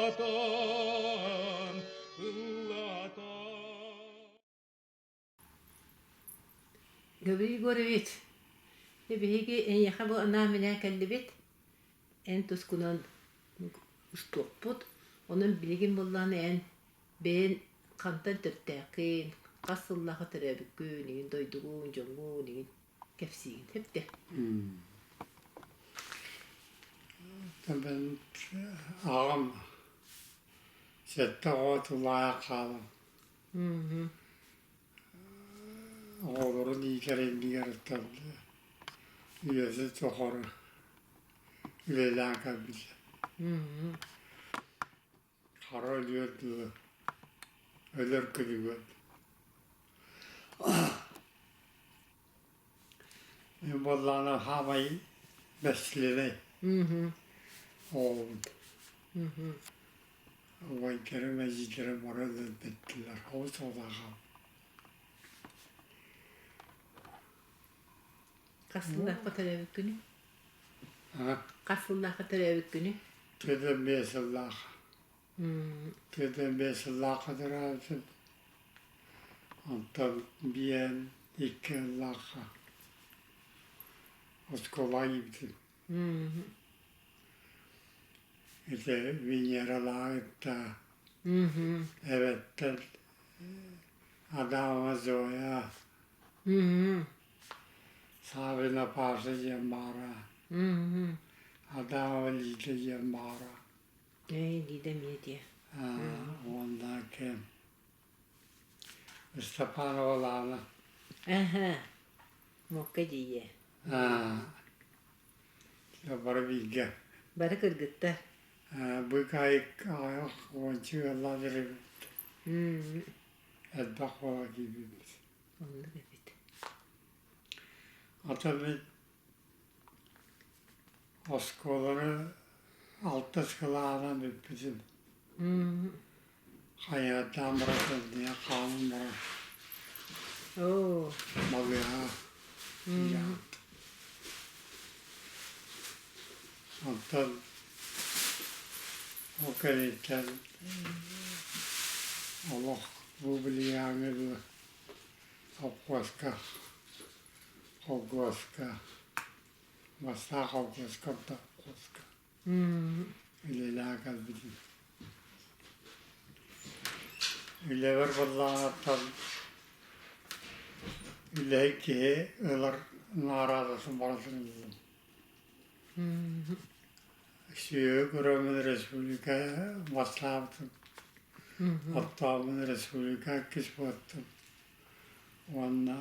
Ыллатан, ыллатан. Гаврил Егорович, биһиги эйиэхэ бу анаан-минээн кэллибит. Эн тускунан устуохпут. Онон билигин буоллаҕына эн бэйэн хантан төрүттээххин, хас сыллаахха төрөөбүккүн, игин дойдугун, дьоҥҥун игин кэпсиигин сөптө. Аҕам сэттэ оҕо тулаайах хаалан Оҕолорун иитэр иннигэр үйэтин тухары үлэлээн кэлбитэ. Хара өлүөр дылы өлөр күнүгэр. Мин буоллаҕына саамай бэстилиэнэй оҕобун. Убайдарым, эдьиийдэрим бары өлөрбүттүлэр, олус улахан. Хас сыллаахха төрөөбүккүнүй? Хас сыллаахха төрөөбүккүнүй? Тыадан биэс сыллаах. Тыадан биэс сыллаахха төрөөбүтүм. Онтон биэн икки сыллаахха оскуолаҕа киирбитим. Ити Венералааҕытта эбэттэр Адамова Зоя, Савина Паша диэн баара, Адамова Лида диэн баара. Ээ, Лида эмиэ диэ. Уонна ким Степанова Лана. Аха, муокка дии. Бары бииргэ. Бары кыргыттар. Быыкаайык аҕыйах уонча ыаллаах эбит. Элбэх буола киирбиппит. Оннук эбит. Ата мин оскуоланы алтыс кылааһынан бүппүтүм. Хайаатаан баран сылдьыйа хаалан баран Оо. балыыһа дьаат. Онтон ол кэнниттэн олох бу билиҥҥи дылы сопхуоска, холкуоска, бастаан холкуоска, онтон холкуоска Үлэлээн кэлбитим. Үлэбэр буоллаҕыттан үлэһит киһи ылар наҕараадатын барытын ыллым. Сүөһү көрөммүн республика бастаабытым. Оттообун республика иккис буоттум. Уонна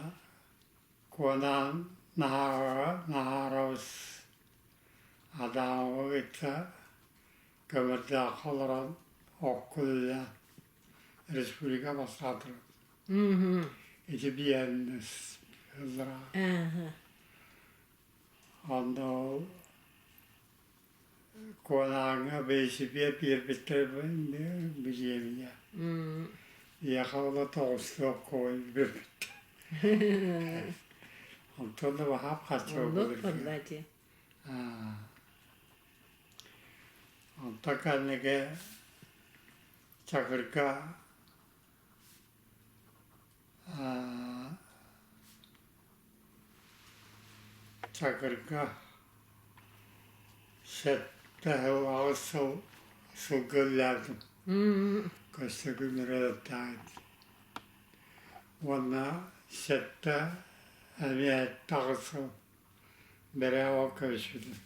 Куонаан Наһаарабыс Адамовы кытта көмөрдөөххө олорон окко үлэлээн республика бастаатылар. Ити биэннэс ыллара. Онно ол Куонааҥҥа бэйсипиэ биэрбиттэр билиэминэ. Ийэхэ ола тоҕустуох куой биэрбиттэр. Онтон да баһаап харчы Оннук буолла дии. Онтон кэнники Чакырга Чакырга сэттэ сыл, аҕыс сыл сылгы үлэлээтим. Көстө күннэрэ Уонна сэттэ эмиэ аҕыс сыл бэрээ ол көрүспүтүм.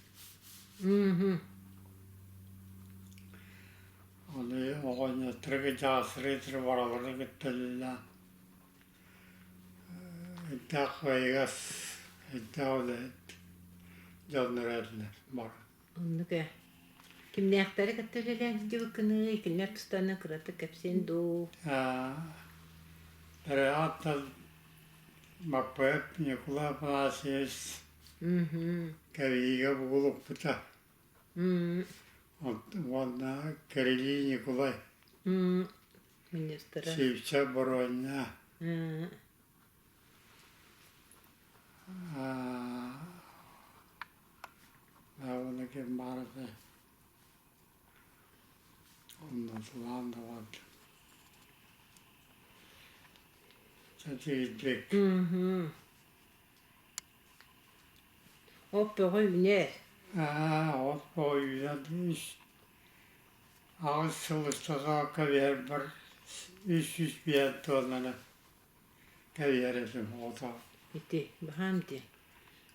Ону оҕонньоттору дьаасыры бараларын кытта үлэлээн Элбэх байыгас, элбэх үлэһит дьоннор этилэр бары. Оннук ээ. Кимнээхтэри кытта үлэлээн сылдьыбыккыный? Кинилэр тустарынан кыратык кэпсиэн дуу? Ааттан Маппыап Ньукулай Афанасьевич кэбиһиигэ бугулуппута. Уонна Кирилий Николай Министра. Сивцев Боруонньа уонна ким баар этэ? Умнатылаан да барда. Чэчигирдик. От бөҕө үүнэр. Аа, от бөҕө үүнэн үс 8 сыл устата кэбиһэрбэр 305 туоннаны кэбиһэр этим оҕото. Ити, баһаам дии.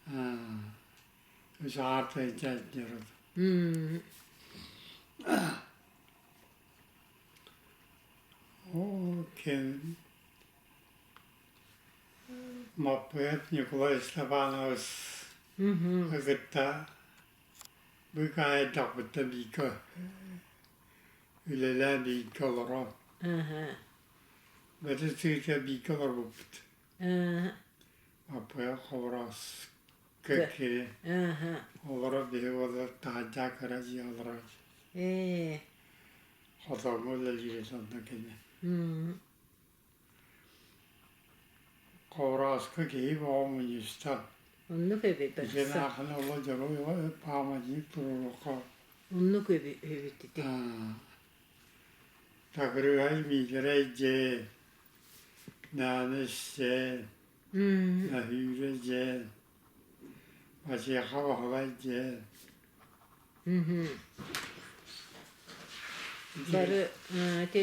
Аа, үс аартай дьэ Оо, ким Маппыйап Ньукулай Степанович кытта быыкаайдахпыттан бииргэ үлэлээн бииргэ олорон бэти сыыта бииргэ олорбуппут. Маппыйап Хобороос киһи олоро биһи уоллар таһырдьа кыра дьиэ олорор. Хотоҥҥо үлэлиир сонно кини. Хоборооско киһи бөҕө мунньустан. Оннук эбит Дьиэн аахына оло дьоруой пааматник туруоруохха. Оннук эбит ити. Такырыһай Миитэрэй дьиэ, Нааныс дьиэ, Наһүүрэ дьиэ, Васиха Баһылай дьиэ. Бары ити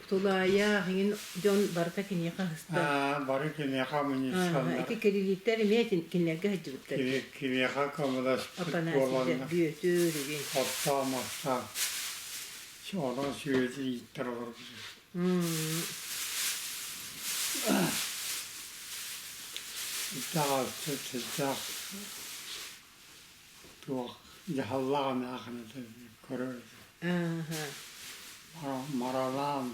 тулаайах иҥин дьон барыта киниэхэ аһыста. Бары киниэхэ мунньустаннар. Ити кирилииттэр эмиэ кинилэргэ сылдьыбыттар. Киниэхэ көмөлөспүт буоланнар. Бүөтүр игин. Оттоомохтоох. Онон сүөһү ииттэр олорбут. Итэҕэлсит сылдьаах туох дьаһаллаах эмээххин көрөр маралаан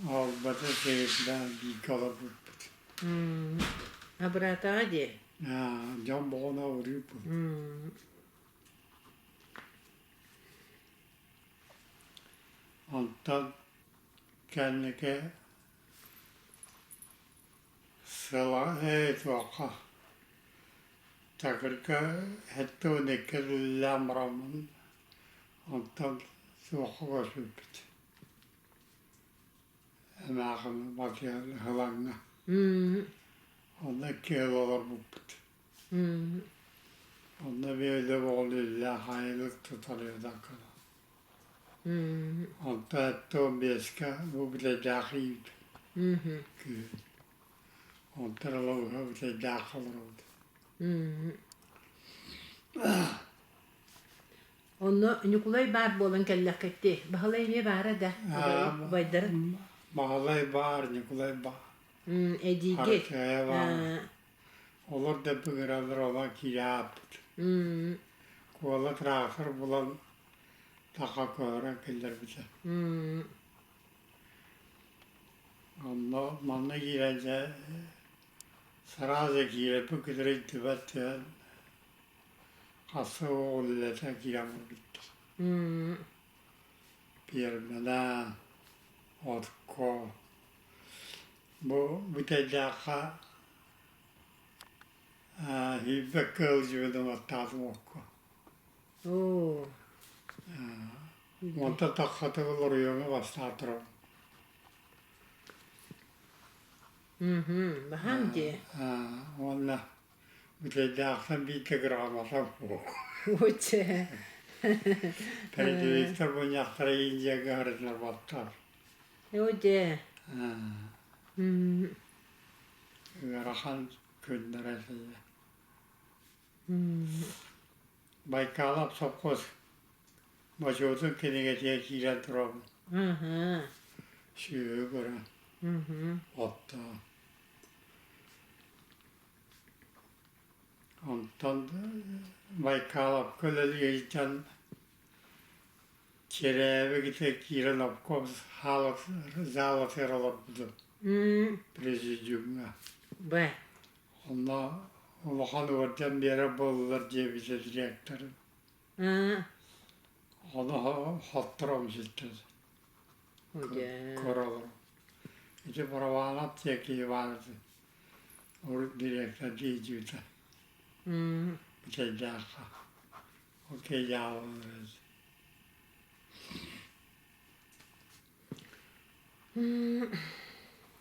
Албата сирдээн бииргэ олорбуппут. Абыраатаҕа дии? Дьон боҕоно абырыырбыт. Онтон кэнники Сыла ээ туохха Такырга 72 үлэлээн бараммын онтон туохха көспүппүт эмээхин Батыйан Ыһылаҥҥа онно икки сыл олорбуппут онно биэдэ оҕолу иллээх айылык тутар ыдаккана онтон 75-кэ бу Бүтэйдээх иибит күһүн онтон ыла уһа Бүтэйдээххэ олоробут. Онно Ньукулай баар буолан кэллэххитти Баһылай эмиэ баара да убайдара Баһылай баар, Ньукулай баар. Эдиигит Аркыайа баар. Олор да быгыралар ола киирэ ааппыт. Куола трактор булан таха көһөрөн киллэрбитэ. Онно манна киирэн дьэ сразу киирэрбит күтүрүйдүбэт түһэн хасса оҕол үлэтэ киирэн барбыттар. Пиэрмэлээн, отко бу Бүтэйдээххэ сүүрбэккэ сылдьыбытым аттаатым окко. Оо. Онтон таххатыгыл оройуоҥҥа бастаан турабын. Баһаам дии. Уонна Бүтэйдээхтэн биирдэ грамотам суох. Оче. Передовиктар мунньахтара Индияга ыһырытыларбаттар. Оде. Ыарахан күннэр этилэр. Байкалов сопхуос Бочуотун кинигэтигэр киирэн турабын. Сүөһү көрөн, оттоон. Онтон Байкаловка үлэлии сылдьан Чэрээбэ киирэн обком залатыгар олорбутум президиумҥа. Бэ. Онно улахан уордьан биэрэр буоллулар диэбитэ директорым. Ону хоттором ситтэр. Көрөлөр. Ити Барабанов диэки Иванович урут директор диэбитэ. Бүтэйдээххэ. Окей,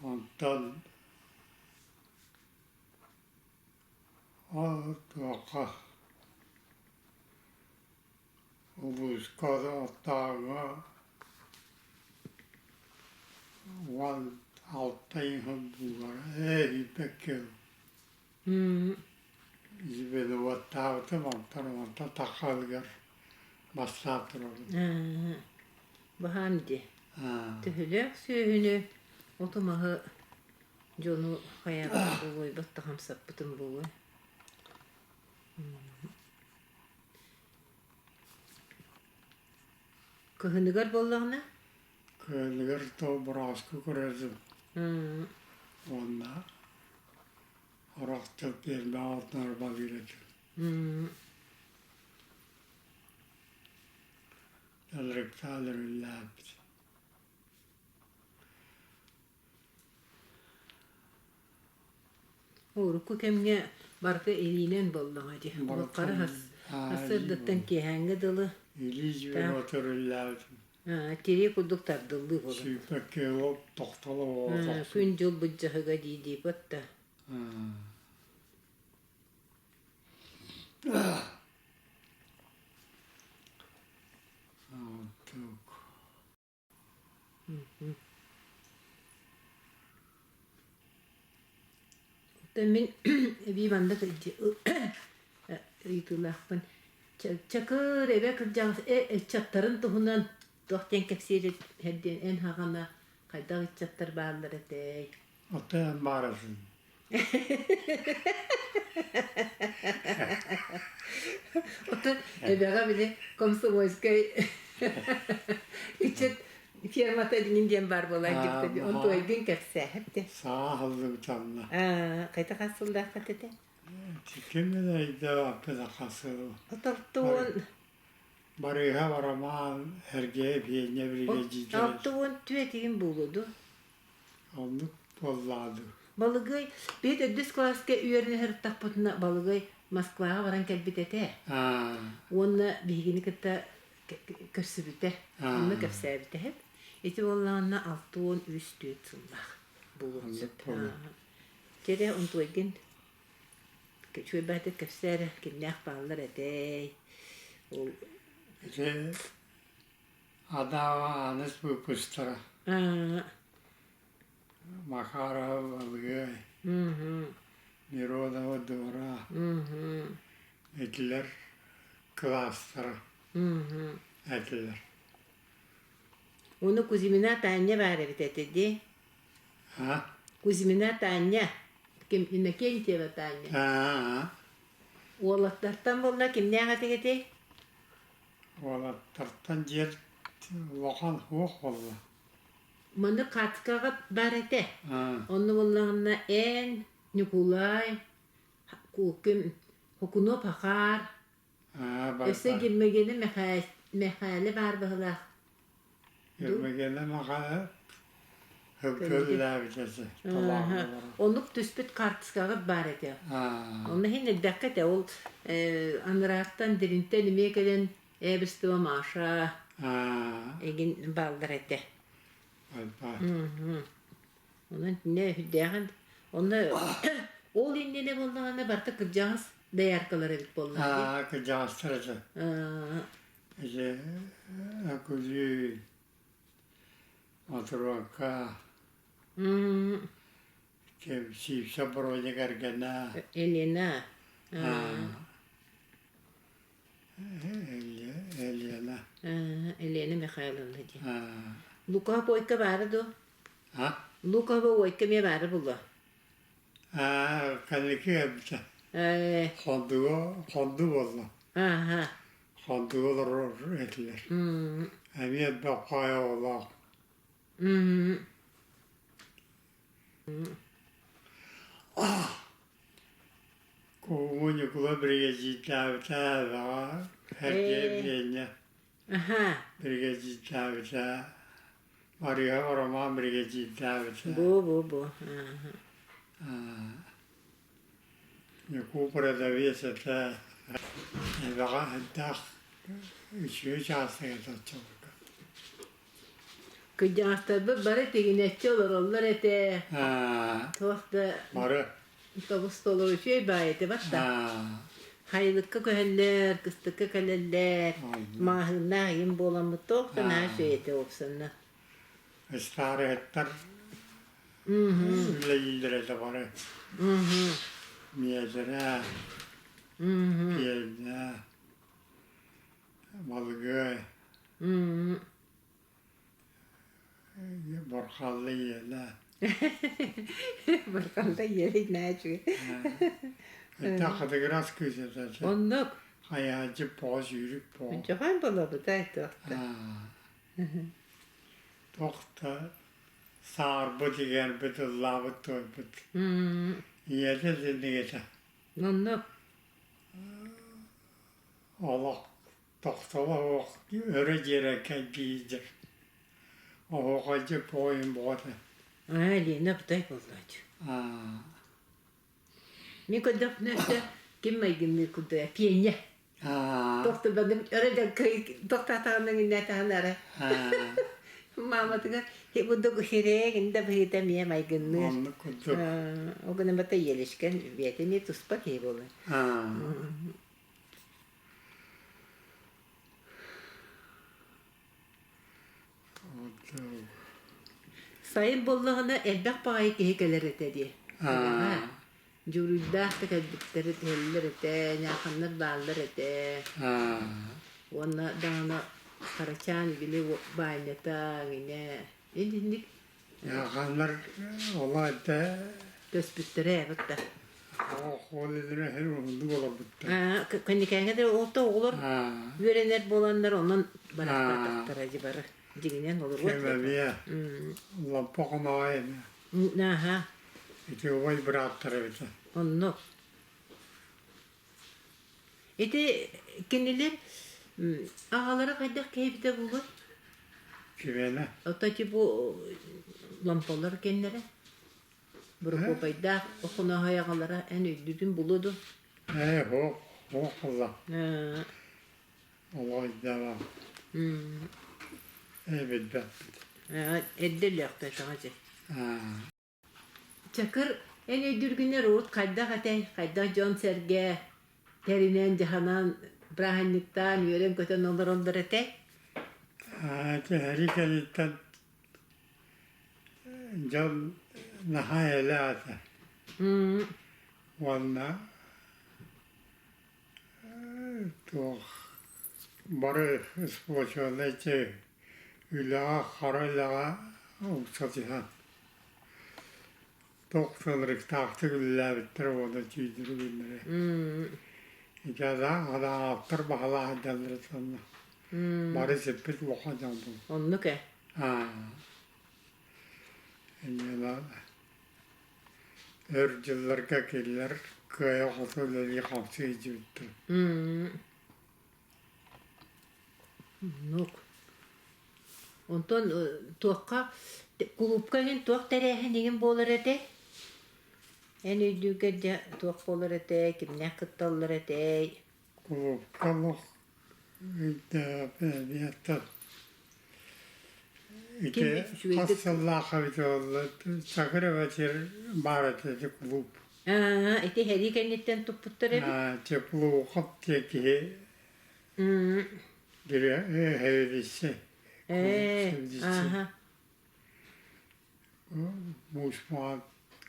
Онтон ол туохха улууска оттооҕу 16 иһин буулара ээ ииппэккэ Звеноваттаабытым, онтон онтон таххалыгар бастаан турабын. Баһаам дии. Төһөлөөх сүөһүнү, оту-маһы дьону хайаабыт буолуой, баттах хамсаппытым буолуой. Кыһыныгар буоллаҕына? Кыһыныгар то борооску көрөрүм. Уонна Орох тыл пиэрмэ алтынар балыыр этим. Ылырыктаал өрүллээбит. Урукку кэмҥэ барыта илиинэн буоллаҕа дии. Олоххо сарсыардаттан киэһээҥҥэ дылы Илии дьүөрэ отөрүллээбитим. Тирии курдук тардыллыы буолар. Сүүрбэккэ тохтоло Күн-дьыл былдьаһыга дии-дии батта. Оттон мин эбии маннык ыйытыылаахпын. Чакыр эбэ кырдьаҕас ыччаттарын туһунан туох диэн кэпсиир диэн эн хаҕана хайдах ыччаттар бааллар этэй? Оттон эн баарасың. Оттон эбэҕэ били комсомольскай ыччат фермата диэн диэн баар буолан дьиктэ. Онтуойгун кэпсээһэп те. Саа халлыбытанна. Хайта хас сылдааххат этэ? Ким элэйдэ аппыта хасыл. Отортуон Барыыһа Роман Эргиэ Биэнньэ биригэдьиирдэрэ. 64 игин буолуо Оннук буоллаады. Балыгый, биир төрдүс кылааска үөрэнэ сырыттахпытына Балыгый Москваҕа баран кэлбит этэ. Уонна биһигини кытта көрсүбүтэ. Онно кэпсээбитэ иһит. Ити буоллаҕына 63 4 сыллаах буолуон сөп. Дьэ онтуойгун үчүгэй кэпсээ эрэ кимнээх бааллар этэй? Ол Ити Адаава Ааныс выпустара. Макарова Балыгай, Миронова Дора, этилэр кылаастара этилэр. Уну Кузьмина Таня баар эбит этэ дии. А? Кузьмина Таня. Ким Иннокентьева Таня. Аа. Уолаттартан буолла кимнээх этигитий? Уолаттартан дьиэ улахан суох буолла. Маннык хаатыкаҕа баар этэ. Онно буоллаҕына эн, Ньукулай, Куукум, Хокунуоп Хахаар, өссө Гермогена Мэхээлэ баар быһыылаах. Гермогена Мэхээлэ һылгыллаабит этэ. Оннук түспүт хаартыскаҕыт баар этэ. Онно иһин элбэххэ этэ. Ол анырааттан Диринтэн эмиэ кэлэн Эбистова Маша эгин бааллар этэ. Онон итиннэ үрдээҕин онно ол иннинэ буоллаҕына барыта кырдьаҕас дояркалар эбит буоллаҕа дии. Аа, кырдьаҕастар этэ. Ити Акулүү, Матрока, ким Сиипсэ Броня кэргэнэ. Елена. Елена. Елена Михайловна диэн. Лука Бойко баара дуо? А? Лука Бойко эмиэ баара буолуо. Аа, кэнники кэлбитэ. Хондуга, хонду буолла. Ааха. Хондуга олорор этилэр. Эмиэ элбэх паайа оҕолоох. Куһуҥу Ньукула биригэдьиирдээбитэ эбэҕэ Сергей Биэнньэ биригэдьиирдээбитэ Мария Роман биригэдьиирдээбитэ Бу-бу-бу Ньукуу продавец этэ эбэҕэ элбэх. Үчүгэй чаастык этэ оччолорго. Кырдьаҕастарбыт бары тигинэччи олороллор этэ. Туох да Бары тобус толору үчүгэй баай этэ батта. Хайылыкка көһөллөр, кыстыкка кэлэллэр, маҕаһыыннаах ийэм буоламмыт туох да наһаа үчүгэй этэ уопсанна. Ыстаарыһыттар үлэлииллэр этэ бары. Миэдэрэ, Пиэнньэ, Балгыай, Борхалла ийэлэ. Борхалла ийэлэ наһаа үчүгэй. Этэ хатыгырас кыыс этэ. Оннук. Хайааччы поҕо сүүрүк поҕо. Дьоһун буолабытай туох да. Туох да саарбыт игэрбит ыллаабыт туойбут. Ийэтэ итинник этэ. Оннук. Олох тохтоло суох өрө дьиэрэккэй биирдэр. Оһуохайдьы поойун боҕото. Аа, Лена бытай буоллааччы. Аа. Мин көрдөхпүнэ өссө ким майгынныы курдуга Пиэнньэ. Тохтубаным өрө дьаҥкый тохтоотоҕуна иннэтаһан Мааматыгар курдук хирээг инде быһыыта эмиэ майгынныыр. Оннук курдук. Ол гынан бата Елешкэн бэйэтэ эмиэ туспа киһи буолар. Сайын буоллаҕына элбэх баҕайы киһи кэлэр этэ дии. Дьууруйдаах да кэлбиттэрэ түһэллэр этэ, ньааханнар бааллар этэ. Уонна даҕаны Харачаан били баанньата эҥинэ итинник Ньааханнар ола этэ көспүттэрэ эбит да. Ол иһин уһуннук олорбуттар. Кэнникээҥҥэ да ол оҕолор үөрэнэр буоланнар онон барахтаатахтара дьи бары дьиҥинэн олоруот. Кэм эмиэ лаппа хомоҕой эмиэ. Аха. Ити убай бырааттара эбитэ. Оннук. Ити кинилэр аҕалара хайдах киһи эбитэ буолуой? Кимиэнэ? Ото ити бу ломполор кэннэрэ. Борокуопайдаах Охоноһой аҕалара эн өйдүүтүн булуо дуо? Ээ, суох, суох буолла. Олойдоҕо. Ээ, билбэппит. Эрдэ өлүөхтөөтөҕө дьэ. Чакыр, эн өйдүүргүнэр урут хайдах этэй, хайдах дьон-сэргэ тэринэн, дьаһанан, бырааһынньыктаан, үөрэн-көтөн олороллор этэй? Ити кэнниттэн дьон наһаа элээх этэ. Уонна туох бары сплоченнай үлэҕэ, хара үлэҕэ умсатыһан туох сылырыктаахтык үлэлээбиттэрэ уонна түүннэри күннэри. Ити адаҕаптар баҕалаах дьоннор сонно бары сиппит улахан дьон буолла. Оннук ээ. Инньэ өр дьылларга кинилэр кыайа-хото үлэлии-хамсыы илдьибиттэр. Оннук. Онтон туохха кулуупка иһин туох тэрээһин иҥин буолар этэй? Эн өйдүүгэр дьэ туох буолар этэй, кимнээх кытталлар этэй? Кулуупка олох өйдөөбүттэр. Ити хас сыллаах эбитэ буолла, Чакыр эбэтэр баар этэ ити кулууп. Аа, ити сэрии кэнниттэн туппуттар эбит. Теплоухов диэн киһи Сэбиэдиссэй. Ээ, Муус-маҕан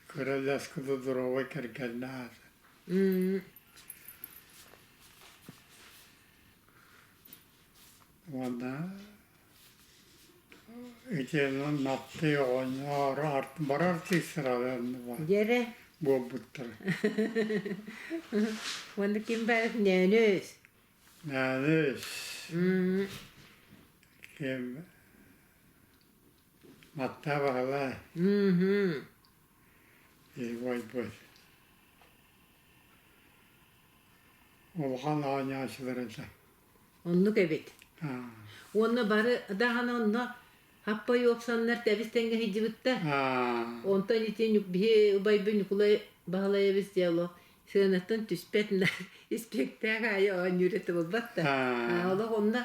кыра ляскада доруобай кэргэннээх этэ. Уонна итиэннэ Наттый оҕонньор бары артыыстара Дьэрэ. буолбуттара. Уонна ким баар Нөөнүс. Нөөнүс. Ким Матта Баһылай. Буойбут. Улахан оонньооччулар этэ. Оннук эбит. Уонна бары даҕаны онно хаппай уопсаннар тэбис тэҥҥэ сылдьыбыттар. Онтон ити биһи убайбын Ньукулай Баһылайабыс диалог. Сыанаттан түспэт испиэктээх аайы оонньуур этэ буолбат да. Олох онно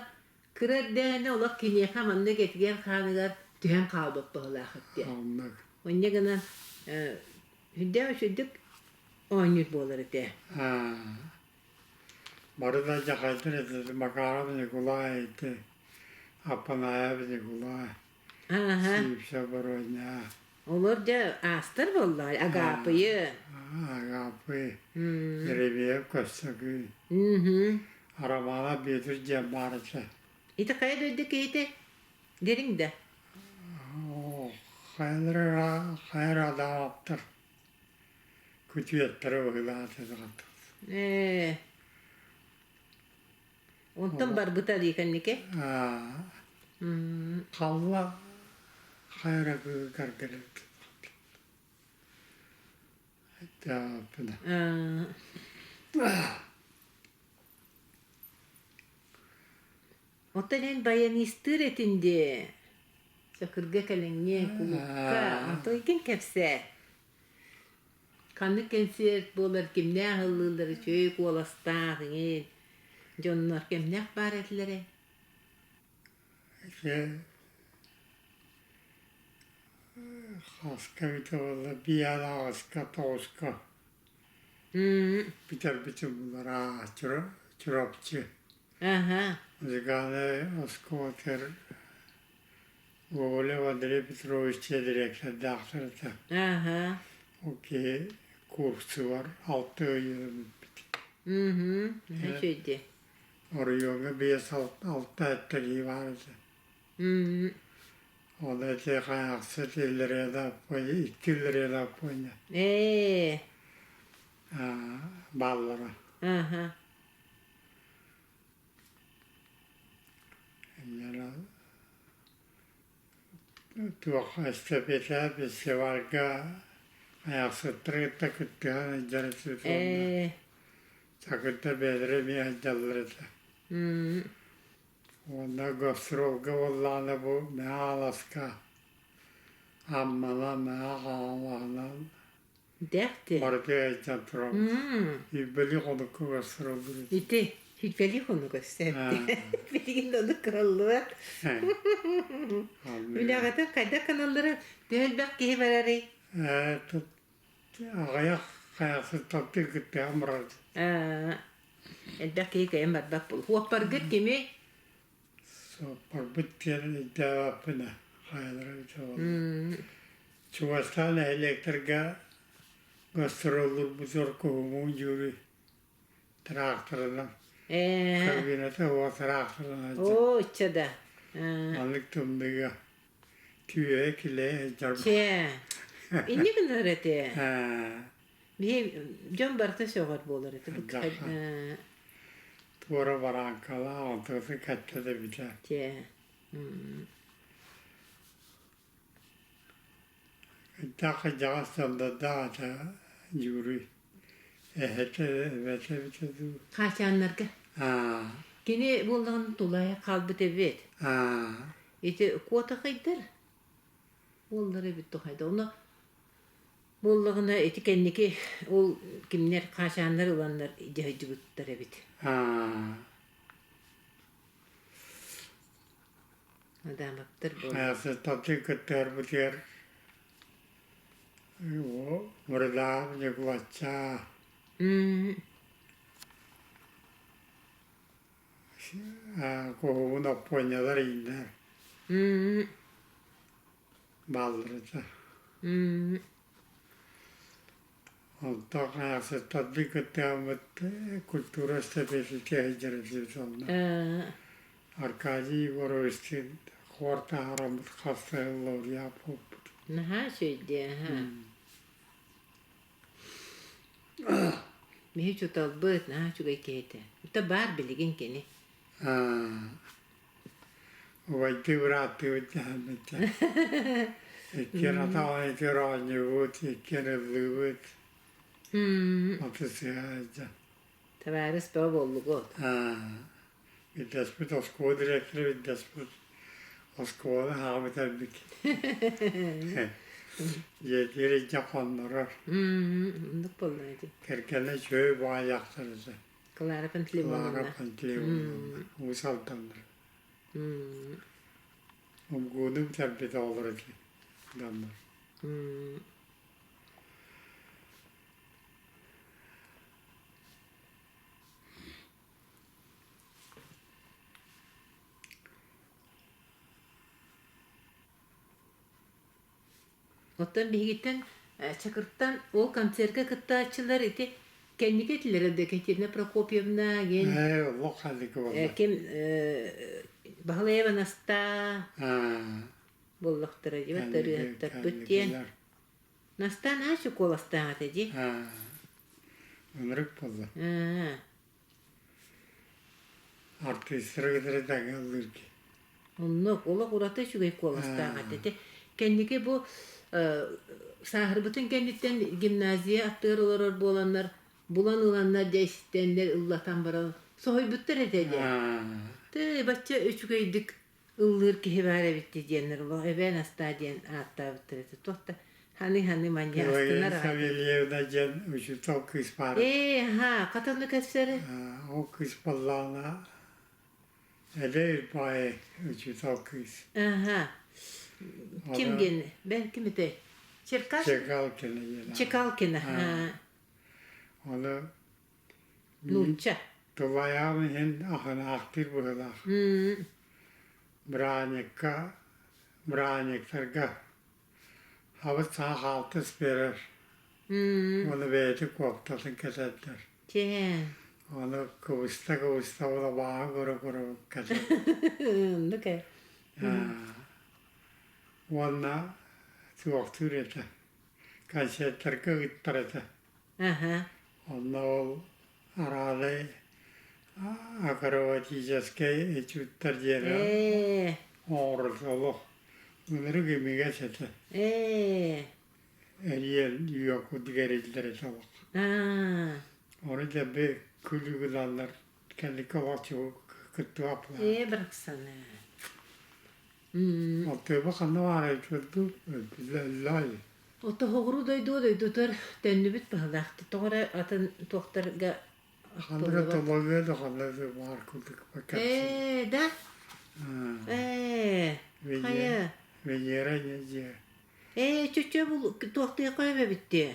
кыра эрдэҕинэ олох киниэхэ маннык этигэр-хааныгар түһэн хаалбыт быһыылаах этэ. Оннук. Онньа гынан сүрдээх үчүгдүк оонньуур буолар этэ. Бары да дьахайдар этэ Макаров Николай ити Аппанаев Николай Сиипсэ Боруонньа. Олор дьэ аастар буоллаҕай Агаапыйы. Агаапый, Еремеев Көссөкүй, Романов Бүөтүр диэн баар этэ. Ити хайа дойду киһити? Дириҥ да? Хайалара хайа адаабаптар күтүөттэрэ быһыылаах этэ Ээ. Онтон барбыта дии кэнники? Халла хайра кыыкаргырыт. Оттон эн баянистыыр этин дии. Чакырга кэлиҥҥи кулуупка. Онтон ким кэпсээ? Ханнык кэнсиэрт буолар, кимнээх ыллыыллар үчүгэй куоластаах иҥин дьоннор кэмнээх баар этилэрэ? Ити хаска эбитэ буолла биир аҕыска тоҕуска бүтэрбитим булар Чурапчы музыкальнай оскуолатыгар Гоголев Андрей Петрович дириэктэрдээхтэр этэ. Ол киһи курсугар алта ый үөрэммиппит. Үчүгэй Оройуоҥҥа биэс алта эттэрии баар этэ. Ол эти хайахсыт иллэрэ икки иллэрэ аппыанньа бааллара. Туох эстафета фестивальга айахсыттары кытта кыттыһан сылдьар этибит уонна Чакырда бэйэлэрэ эмиэ сылдьаллар этэ. Уонна гастролга буоллаҕына бу Мэҥэ Хаҥаласка Амманан, Мэҥэ Хаҥалаһынан Дэхти. Барытыгар илдьэн турабыт. Сүүрбэлии хонукка гастроллуур Ити сүүрбэлии хонук өссө Билигин да оннук кыһаллыбат. Үлэҕитин хайдах гыналлара төһө элбэх киһи барарый? Аҕыйах хайахсыттан кыттыһан барабыт. Элбэх киһи кыайан барбат буолуо. Хуоппаргыт кими? Суоппарбыт диэн өйдөөбөппүн хайалара эбитэ буолла. Чугастаан нэһилиэктэргэ гастроллурбут Оркуһумуун дьүөрү тыраахтарынан кабината уо тыраахтарынан Оо, ычча да. Маннык тымныыга түөһэ килэйэ сылдьарбыт. Чэ. Инник гынар этэ. Биһи дьон барыта сөҕөр буолар этэ. Туора барааҥкалаах онтугутун кэттэ да бүтэ. Чэ. Кырдьаҕас кырдьаҕас дьоннордоох этэ Дьууруй. Эһэтэ, эбэтэ эбитэ дуу. Хаачааннарга. Аа. Кини буоллаҕына тулаайах хаалбыт эбит. Аа. Ити куотахайдар уоллара эбит тухайда. Ону буоллаҕына ити кэнники ол кимнэр хаачааннар ыланнар дьаһайдьыбыттар эбит. Аа. Адамовтар буолла. Састатыы кыттыһарбытыгар Мырылаах Ньукулачча куһугун Оппуонньалар ииннэр бааллар этэ. Онтон састатыы кыттыһаммыт культура эстафетата сылдьар этибит онно. Аркадий Егоровичтыын хуор таһаараммыт хас да сыл лауреат буолбут. Наһаа үчүгэй аһа. Биһи учууталбыт наһаа үчүгэй киһи этэ. Это баар билигин кини. Убайдыы бырааттыыбыт дэһэммиттэ. Иккиэн атаҕын итир оонньуубут, иккиэн ыллыыбыт. Алтысыһа сылдьан. Табаарыс бөҕө буоллугут. Билдэспит оскуола директора билдэспит оскуоланы хаҕа бүтэрбит. Дьиэтигэр илдьэ хоннорор. Оннук буолла ити. Кэргэнэ үчүгэй баҕайахтар этэ. Клара Пантелеймоновна. Клара Пантелеймоновна. Уус Алданнар. Умгууну бүтэрбит оҕолор этэ. Даннар. Оттон биһигиттэн Чакыртан ол концерка кыттааччылар ити кэнники этилэр Евдокия Прокопьевна диэн Ээ, олох ханнык буолла. ким Баһылаева Настаа буоллахтара дии ырыаһыттарбыт диэн Настаа наһаа куоластаах этэ дии. Ынырык буолла. Артыыстары кытары тэҥҥэ ыллыыр дии. Оннук, олох ураты үчүгэй куоластаах этэ. Ити кэнники бу сааһырбытын кэнниттэн гимназия аттыгар олорор буоланнар, булан ыланнар дьэ истэннэр ыллатан баран соһуйбуттар этэ дии. Тыы, бачча үчүгэйдик ыллыыр киһи баар эбит дии диэннэр олох эбээн астаа диэн ааттаабыттар этэ. Туох да ханы-ханы манньа астынар Пелагея аҕай. Савельевна диэн учуутал кыыс баар. Ээ, аһаа, хата ону кэпсэрэ. Ол кыыс буоллаҕына эдэр баай учуутал кыыс. Аха. Ким диэн? Бэл ким этэй? Черкас? Чекалкина диэн. Чекалкина. Ону Нуучча. Тулайаҕын иһин ахынаахтыыр быһыылаах. Бырааникка, бырааниктарга хабыс саҥа хаалтыс биэрэр. Уонна бэйэтин куоптатын кэтэрдэр. Чэ. Ону кыбыста-кыбыста улабааҕы көрө-көрө кэтэр. Оннук ээ. Уонна туохтуур этэ, концертарга ыыттар этэ. Аха. Онно ол араалай акробатическай этюдтар диэри Ээ. оҥоролох ынырык имигэс этэ. Ээ. Эриэн үөкудук эриллэр этэ олох. Аа. Ону дэлби күлүгүлаллар кэнники олох кыттыбаппылар. Ээ барахсаны. М. Алтыба ханна баарай турду өллөй. Отоһоҕуруу дойдуга дойдутугар төннүбүт быһыылаах. Тоҕо эрэ атын туохтарга Ханнык ахтыллыбат. толоруо да ханна да баар курдук Ээ, да? Ээ, хайа? Венера не дьиэ. Ээ, чөчө бул туохтуйа эбэбит дии.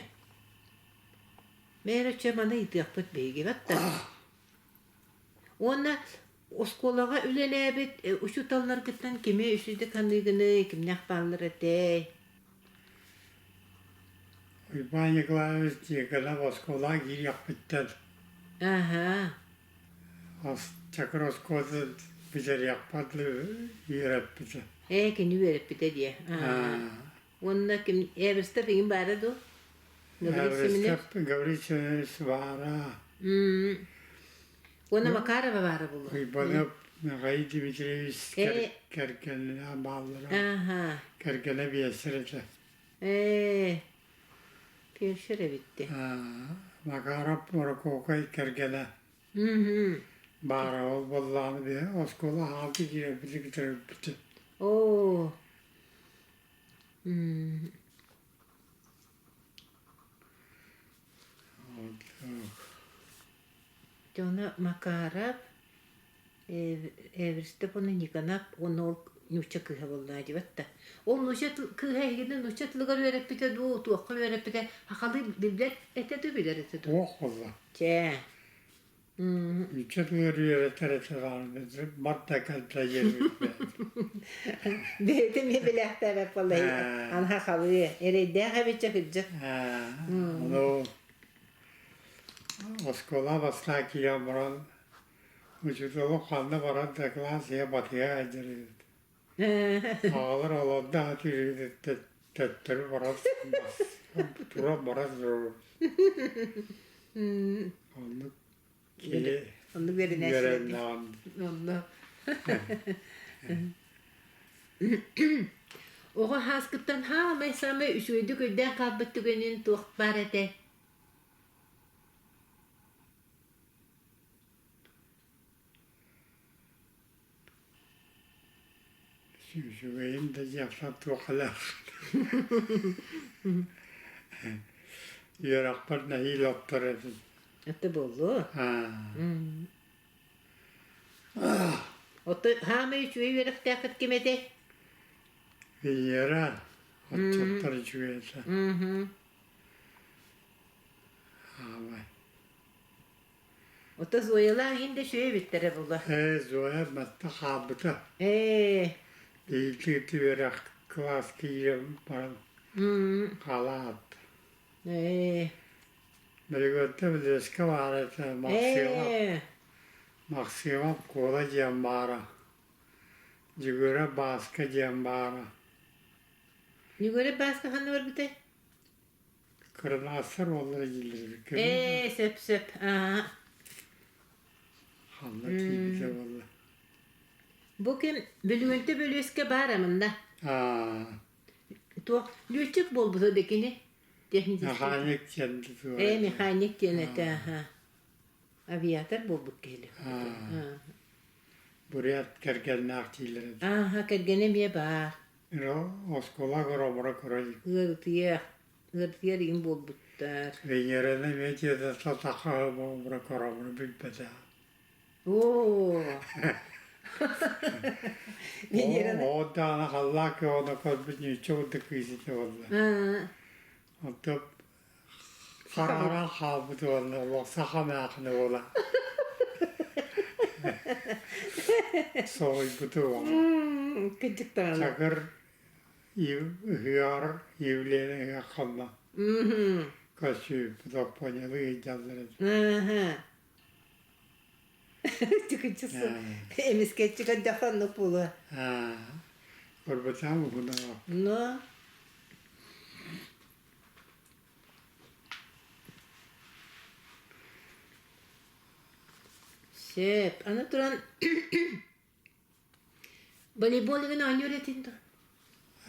Мээрэ чө маны ыйытыахпыт биһиги батта. Уонна оскуолаҕа үлэлээбит учууталларгыттан кими үчүгэй ханыыгыный, кимнээх бааллар этэй? Уйбаан Николаевич Дьиэкэлээх оскуолаҕа киириэхпиттэн Аһаа. Чакыр оскуолатын бүтэриэхпэр дылы үөрэппитэ. Ээ, кини үөрэппитэ диэ. Аа. Уонна ким Эверстов игин баара дуу? Гаврил Семенович? Эверстов Гаврил Семенович баара. Уонна Макарова баара буолуо. Уйбанов Михаил Дмитриевич кэргэнинэ бааллара. Аха. Кэргэнэ биэсэр этэ. Ээ, пиэсэр эбитти. Макаров Морокуокай кэргэнэ. Баара ол буоллаҕына биһи оскуола аҕалты киирэрбитин кытары Оо. Дьоно Макаров, Эверстов уонна Никонов уонна ол нуучча кыыһа буоллаҕа дии да. Ол нуучча кыыһа эһигини нуучча тылыгар үөрэппитэ дуу, туохха үөрэппитэ сахалыы билбэт этэ дуу, билэр этэ дуу? Туох буолла? Чээ. Нуучча тылыгар үөрэтэр этэ даҕаны барда кэллэ диэбиппит. Бэйэтэ эмиэ билээхтээбэт буолла анха халыы эрэйдээх эбитчэ кырдьык. Ону оскуола бастаан киирэн баран учууталым ханна баран да кылаас иһэ батыһа сылдьар эбит. Аҕалар олордо аһа төттөрү баран туран баран Оннук киһи Оннук үөрэнээччилэр Онно. Оҕо һааскыттан хаамай-саамай үчүгэйдик өйдөөн хаалбыт түгэнин туох баар этэ? Үчүгэйин да дьахтар туохалаах. Үөрэхпэр нэһиилэ оттор этим. Это буолуо. Оттон хаамай үчүгэй үөрэхтээххит ким этэй? Венера оччоттор үчүгэй этэ. Хаамай. Ото Зоялаах иһин да үчүгэй эбиттэрэ була. Ээ, Зоя батта хаалбыта. Ээ. Биирдии үөрэх кылаас киирэн баран халаат. Ээ. Билигин Билиэскэ баар этэ Максимов. Ээ. Максимов Куола диэн баара. Дьүгүрэ Бааска диэн баара. Дьүгүрэ Бааска ханна барбытай? Кырнаастар уоллара дииллэр Ээ, сөп сөп. Аа. Ханна тиийбитэ буолла. Бу ким Бүлүүнтэ Бөлүөскэ баар амында. Аа. Туох лүөччүк буолбута да кини технический. Механик диэн Ээ, механик диэн этэ, аха. Авиатор буолбут киһи. Аа. Бурят кэргэннээх дииллэр этэ. Ааха, кэргэнэ эмиэ баар. Оскуола горобура көрө илик. Ыарытыйа, ыарытыйар игин буолбуттар. Венераны эмиэ дьиэтэ сатаха буолбура коробура билбэтэ. Оо. Венераны. Оо даҕаны халлаа кыаҕына көрбүт ньүүччэ курдук кыыс этэ буолла. Онтон Харааран хаалбыт уонна олох саха маахына буола. Соһуйбуту уола. Кырдьык даҕаны. Чакыр ыһыар Евлена ыһыах хонно. Көссүүппүт оппуонньалыы ыйдаллар этэ. Чыкыччысы эмискэччи көрдөххө оннук буолуо. Көрбөтөҕүм уһуна. Но Сөп. Аны туран волейбол игин оонньуур этин дуо?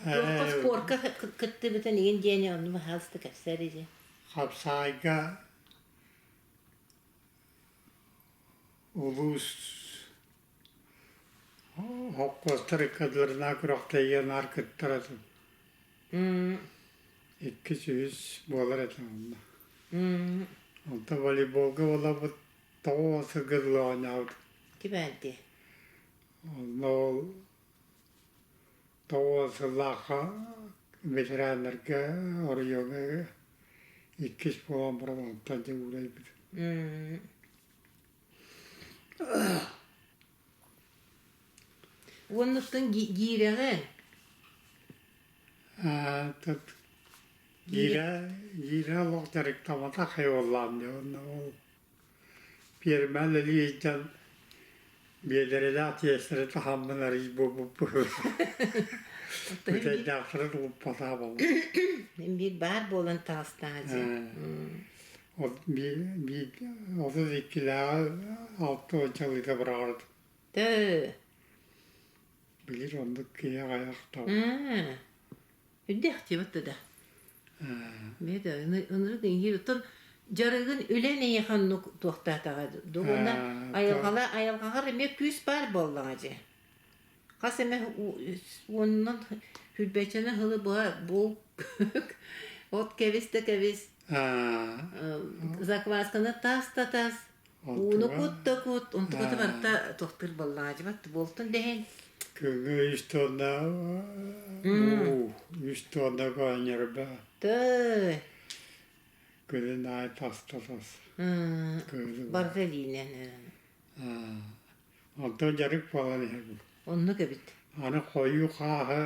Туохха спорка кыттыбытын игин диэни онну баһаалыста кэпсээр ини. Хапсаайга улуус Холкуостар ыккардыларына күрэхтэһиигэ наар кыттар этим. Иккис, үһүс буолар этим онно. Онтон волейболга буолабыт 90 сылга дылы оонньообутум. Кибээнти. Онно ол 90 сыллаахха ветераннарга оройуоҥҥа иккис буолан баран онтон дьэ уурайбытым. Уоннуттан гиирэҕин? Гиирэ гиирэ олох дьарыктамматах буоллаҕым дии уонна ол пиэрмэ үлэлии сылдьан биэдэрэлээх тиэстэрэ таһаммын арыый буолбуппун бүтэйдээхтэрин угуппатах буоллум. Биир баар буолан таҕыстаҕа дии. 32-лээҕи 60 ыйда быраҕардым. Төө. Билир оннук киһи аҕыйах тал. Үрдэх диэбит да. Бэйэтэ ынырык иҥиир оттон дьарыгын үлэн эйиэхэ оннук туохтаатаҕа дугуна айылҕала айылҕаҕар эмиэ күүс баар буоллаҕа дьэ. Хас эмэ уонунан хүрбэччэнэ сылы быһа бу от кэбис да кэбис заквасканы таас да таас ууну кут да кут онтуката барыта тохтуур буоллаҕа буолтун дэһин Күҥҥэ үс тонна уу, үс тонна көөнньөрбө. Тыы. Күнүн аайы таста тас. Барыта илиинэн. Онтон дьарык буолан иһэр бу. Оннук эбит. Аны хойуу хааһы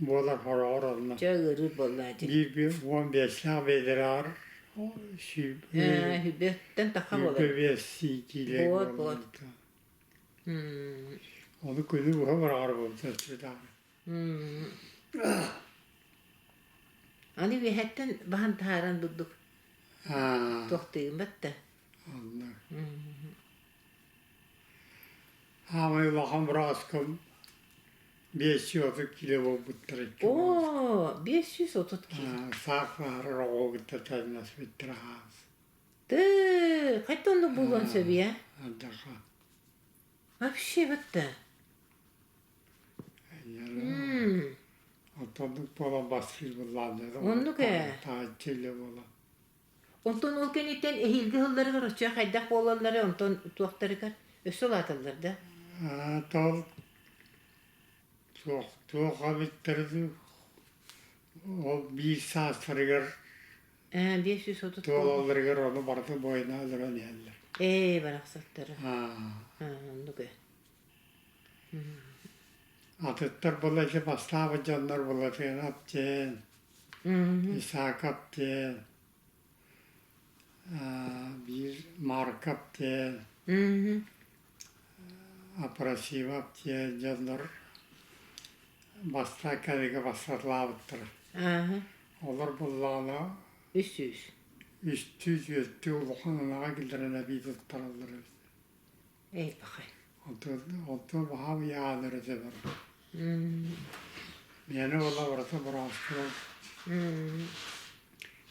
буолар хороҕор онно. Дьэ ыарыыр буоллаа дии. Биир биир уон биэстээх биэдэрээр Сүүрбэттэн таха буолар. 25 киилэ Буот буот. Ону күнү быһа быраҕар буолбута сүрдээх. Аны үөһэттэн баһан таһааран бурдук туохтыыгын батта. Онно. Аамай улахан бырааскым 530 кило буолбуттар икки Оо, 530 кило. Саах баһарар оҕо кытта тэҥнэспиттэрэ хаас. Тыы, хайта оннук буолуон сөбүй, Ардаха. Вообще вот да. Онтоннук буолан бастыыр буоллааннар. Оннук ээ. Таһыччы үлэ буолан. Онтон ол кэнниттэн эһиилги сылларыгар оччо хайдах буолаллары онтон туохтарыгар өссө улааталлар да? Тол туох туох эбиттэр ол биир саастарыгар Ээ, 530 туолалларыгар ону барыта буойуна өлөрөн иһэллэр. Ээ, барахсаттары. Оннук ээ. Атыттар була ити бастаабыт дьоннор Былатыанап диэн, Исаакап диэн, биир Маркап диэн, Апросимов диэн дьоннор бастаан кэлигэ бастатылаабыттара. Олор буллаҕына 300. Үстүү, түөртүү улахан ынаҕа киллэрэн эбии туттараллар эбит. Эй, пахай. Онтон онтон баһаам ыйаанар этэ бар. Миэнэ буолла барыта бырааскынан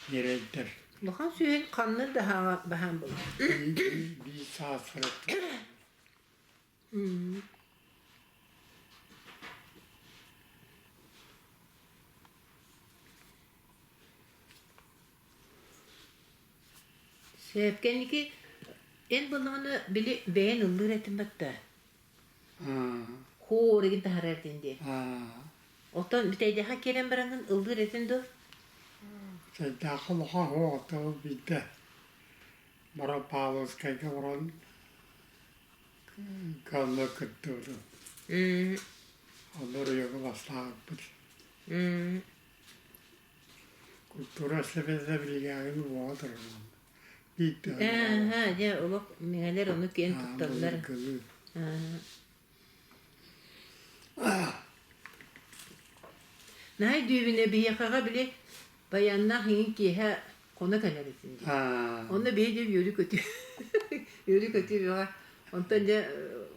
ньирэйдэр. Улахан сүһүн ханна да баһаам буолар. Биир саас сырытта. Сөп кэнники эн буоллаҕына били бэйэн ыллыыр этим батта. Хоор игин таһарар этин дии. Оттон бүтэйдэхэ киирэн бараҥҥын ыллыыр этин дуо? Бүтэйдэхэ улахан оҕото биирдэ баран Павловскайга баран Галла кыттыбытым. Онно оройуоҥҥа бастаабыппыт. Культура сэбиэтэ билигээҕин уоҕа турар Биирдэ Ээ, дьэ олох миҥэлэр ону киэн тутталлар. Наһаа өйдүүбүнэ биһиэхэҕэ били баяннаах иҥин киэһэ хоно кэлэр этин дии. Онно биһи дьэ үөрүү-көтүү үөрүү-көтүү бөҕө. Онтон дьэ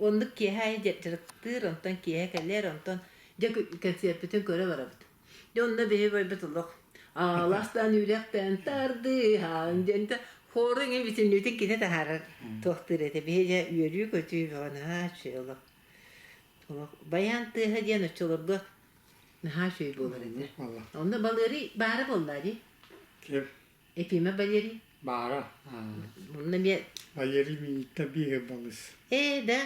оннук киэһэ аайы дьарыктыыр, онтон киэһэ кэлэр, онтон дьэ кэнсиэрпитин көрө барабыт. Дьэ онно биһи барбыт олох ааластан үрэхтэн тардыһан диэн хору иҥин бүтүннүүтүн кини таһаарар туохтуур этэ. Биһи дьэ үөрүү-көтүү бөҕө наһаа үчүгэй олох. Олох баян тыаһа диэн оччолорго наһаа үчүгэй буолар этэ. Онно Балыарый баара буолла дии. Ким? Ефима Валерий. Баара. Онно эмиэ Валерий мииттэ биир балыс. Ээ да.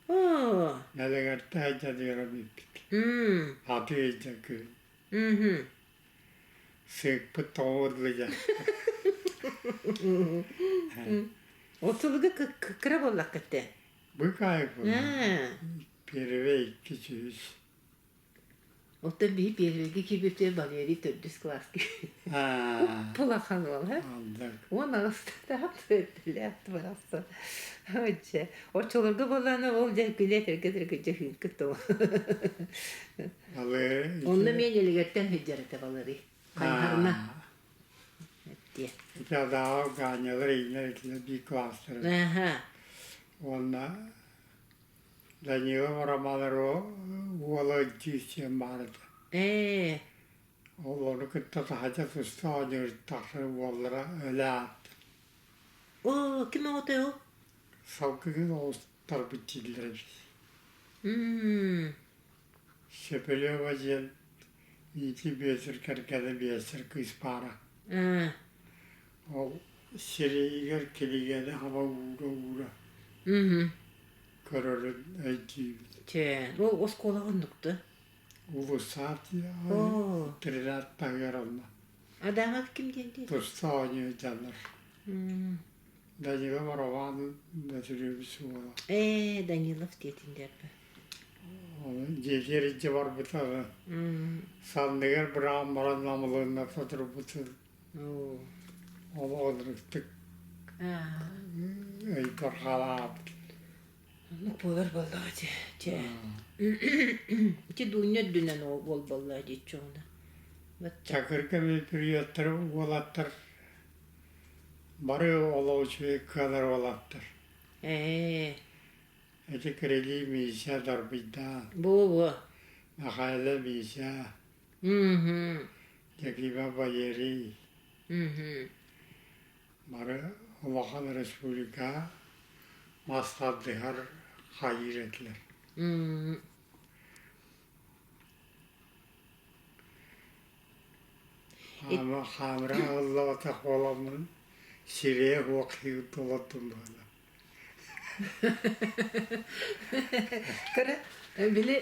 Оо. Нэлэгэртэ дьадыара бүппүт. Аты ыйдьа күн. Сыыкпыт тоҕурлуйа. Отулуга кыра буоллаххыт Быкаайык буолла. Первый икки сүүс. Оттон биһи первыйга киирбиппит Валерий төрдүс кылааска Уппулахан уол, 18-таах төрдүлээх барахсан. Дьэ, оччолорго буоллаҕына ол дьэ күлэ этэргэ дьэ хыыккыт тоҕо. Онно мен элигэртэн сылдьар этэ Валерий. Хайыһарына. Диэ. Ити адааҕа Ганялар иинэр итилэр биир класстара. Уонна Данилов Романова уола дьиэ баар этэ. Ээ. Ол ону кытта таһырдьа туста оонньуур тахсар уоллара өлө аатта. Оо, ким оҕотой ол? Салгыгын оҕустарбыт дииллэр эбит. Мм. Шепелева диэн Мити биэсэр кэргэнэ биэсэр кыыс баара. Аа. Ол сирэйигэр кинигэни хаба уура-уура көрөрүн өйдүүбүт. Чэ, ол оскуолаҕа оннук да? Улуссаат тренер таһыгар онно. Адамов ким диэн дии? Туста оонньуу дьоннор. Данилов Роман Дмитриевич уола. Ээ, Данилов диэтин диэрбэ. Дьиэтигэр илдьэ барбыта. Санныгар быраҕан баран намылынна турбутун Ол оннуктук өйбөр хаалаабыт. Оннук буолар буоллаҕа дии. Дьэ. Ити Дуня үрдүнэн уол буолла диэччи оҕуна. Чакырга приюттар уолаттар бары олох үчүгэй кыанар уолаттар. Ээ. Ити Кирилий Миша Дарбыйдаан. Буо-буо. Михайло Миша. Якима Валерий бары улахан республика мас тардыһар хайыыр этилэр. Хаамыра аһыллыбатах буоламмын сирэйэ суох толоттум быһыылаах. Кыра, били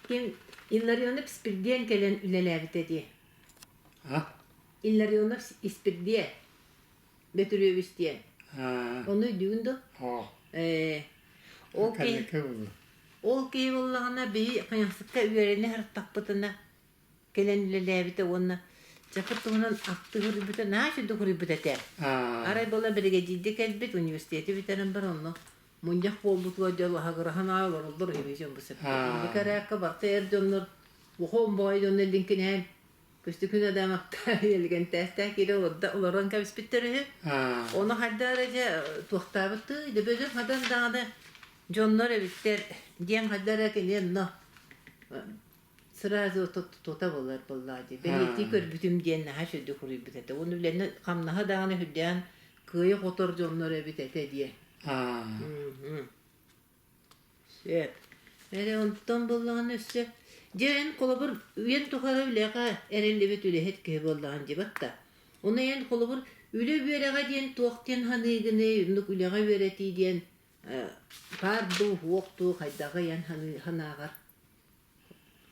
ким Илларионов Испирдиэн кэлэн үлэлээбитэ дии. А? Илларионов Испирдиэ Бөтүрүөбүс диэн. Ону өйдүүгүн дуо? Оо. Ээ, ол киһи Кэнники булла. ол киһи буоллаҕына биһи Хайахсыкка үөрэнэ сырыттахпытына кэлэн үлэлээбитэ уонна чакыр туһунан ахтыы суруйбута наһаа үчүгэй суруйбут этэ. Арай буола биригэдьииргэ кэлбит университеты бүтэрэн баран онно мунньах буолбутугар дьол аһыгыраһан аайы олороллор үһү дьон бу сөпкө. Инники эрээккэ барыта эр дьоннор ухон баҕайы дьоннор лиҥкинэһэн Көстөкүүн Адамовтаах Елгэнтээстээх киирэ олордо олорон кэбиспиттэр үһү. Ону хайдах эрэ дьэ туохтаабыттыы дөбөдүн хадан даҕаны дьоннор эбиттэр диэн хайдах эрэ кини онно сразу тута буолар буоллаҕа дии. Бэлиэтии көрбүтүм диэн наһаа үчүгэйдик суруйбут этэ. Уонна үлэни хамнаһа даҕаны үрдээн кыайа хотор дьоннор эбит этэ диэн. Сөп. Эрэ онтон буоллаҕына өссө дьэ эн холобур үйэн тухары үлэҕэ эриллибит үлэһит киһи буоллаҕын дьибат да. Ону эн холобур үлэ үөрэҕэ диэн туох диэн саныыгыный, оннук үлэҕэ үөрэтии диэн баар дуу, суох дуу хайдаҕый эн санааҕар?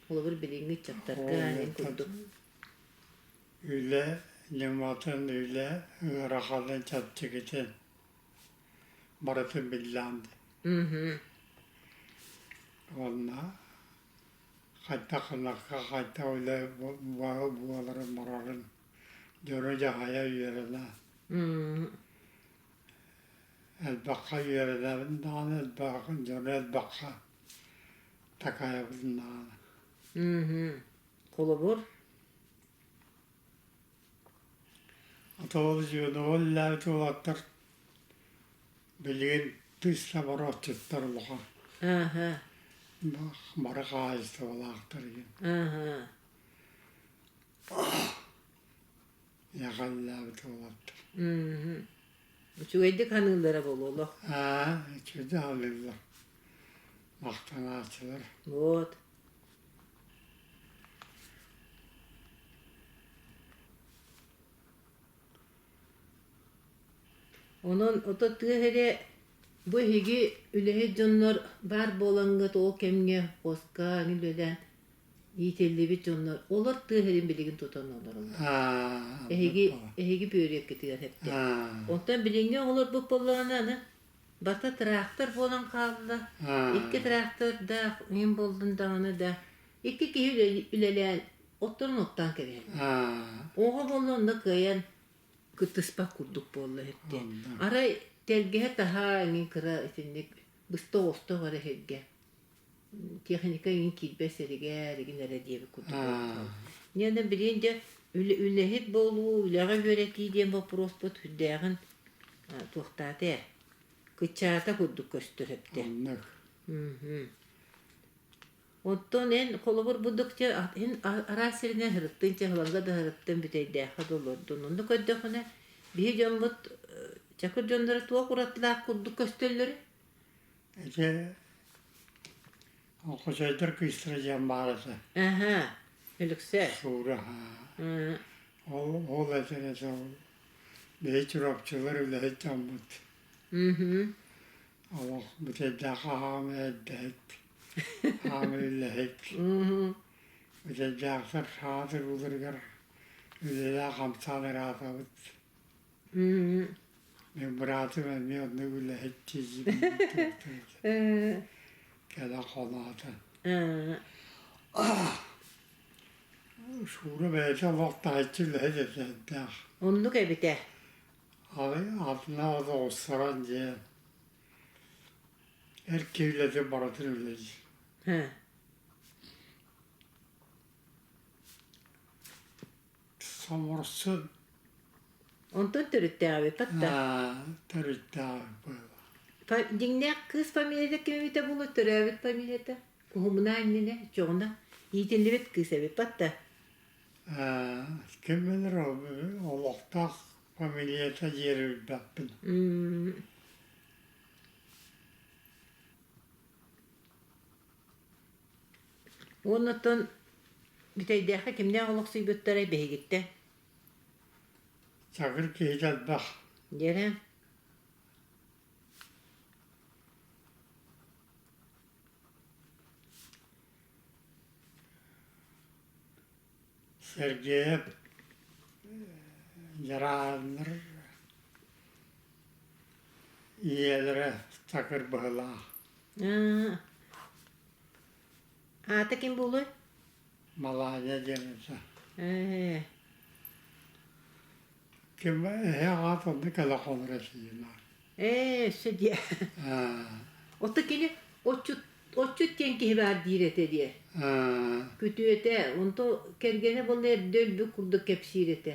Холобур билиҥҥи ыччаттарга эн курдук. Үлэ ньыматын, үлэ ыараханын, чэпчэкитин барытын биллээн Уонна хайдах гынарга, хайдах үлэ буоларын барарын дьону дьаһайа үөрэнэ. Элбэххэ үөрэнэбин даҕаны, элбэх дьону элбэххэ такайабын даҕаны. Холобур? Отоҕол дьиэноҕо үлэлээбит уолаттар билигин тыыс оборотчуттар улахан. Бары хаһаайыстыбалаахтар диэн. Эҕэллээбит уолаттар. Үчүгэйдик ханыыллара буолуо олох. Аа, үчүгэйдик ханыыллар. Махтанааччылар. Вот. Онон ото тыа сирэ бу эһиги үлэһит дьоннор баар буолаҥҥыт ол кэмҥэ хоско үлэлээн иитиллибит дьоннор олор тыа сирин билигин тутан олороллор. Эһиги эһиги бүөрүөккүтүгэр эптэ. Онтон билиҥҥи оҕолорбут буоллаҕына аны бата тыраахтар буолан хаалла. Икки тыраахтардаах мин буоллун даҕаны да икки киһи үлэлээн отторун оттоон кэбиһэллэр. Оҕо буолла онно кыайан кыттыспат курдук буолла иһиттэ. Арай тэлгэһэ таһаа эҥин кыра итинник быстах-остох эрэ сиргэ техника эҥин киирбэт сиригэр игин эрэ диэбит курдук буолла. Ньиэнэ билигин дьэ үлэһит буолуу, үлэҕэ үөрэтии диэн боппуруоспут сүрдээҕин туохтаата ээ кыччаата курдук көстөр эбитэ. Оннук. Оттон эн холобур бурдук дьэ эн араас сиринэн сырыттын чаһыларга да сырыттын бүтэйдээххэ да олордун. Онно көрдөххүнэ биһи дьоммут чакыр дьонноро туох уратылаах курдук көстөллөрүй? Ити Хосойдор кыыстара диэн баар этэ. Аһа, Өлөксөө. Суура. Ол ол этэр этэ ол биһи Чурапчылар үлэһит дьоммут. Олох бүтэйдээх аһаҕым эрдэһит, аҕам үлэһит. Бүтэйдээхтэр саатыр уларыгар үлэлээх хамсаан ыраатабыт. Мин быраатым эмиэ оннук үлэһит дии Кэлэ хоноото. Шура бэйэтэ олох таһыччы үлэһит этэрдээх. Оннук эбитэ. Атына оҕустаран диэн эр киһи үлэтин барытын үлэлиир. Соморсун Онтон төрүттээҕи да? Төрүттээҕи Дьиҥнээх кыыс фамилията ким эбитэ буолуо төрөөбүт фамилията? Куһумуна иннинэ, чоҕуна иитиллибит кыыс эбит да? Ким билэр олохтоох фамилията диэри билбэппин. Уонна оттон Бүтэйдээххэ кимнээх олохсуйбуттарай биһигиттэн? Чакыр киһитэ элбэх. Дьэрэ. Сергеев Дьарааннар ийэлэрэ Чакыр быһылаах. Аата ким буолуой? Малаанньа диэн этэ. Ээ. Ким эһэ аҕата онно кэлэ хонор этиин. Ээ, өссө диэ. Ото кини отчут отчут диэн киһи баар диир этэ диэ. Күтүөтэ, онто кэргэнэ буолла эрдэ өлбүт курдук кэпсиир этэ.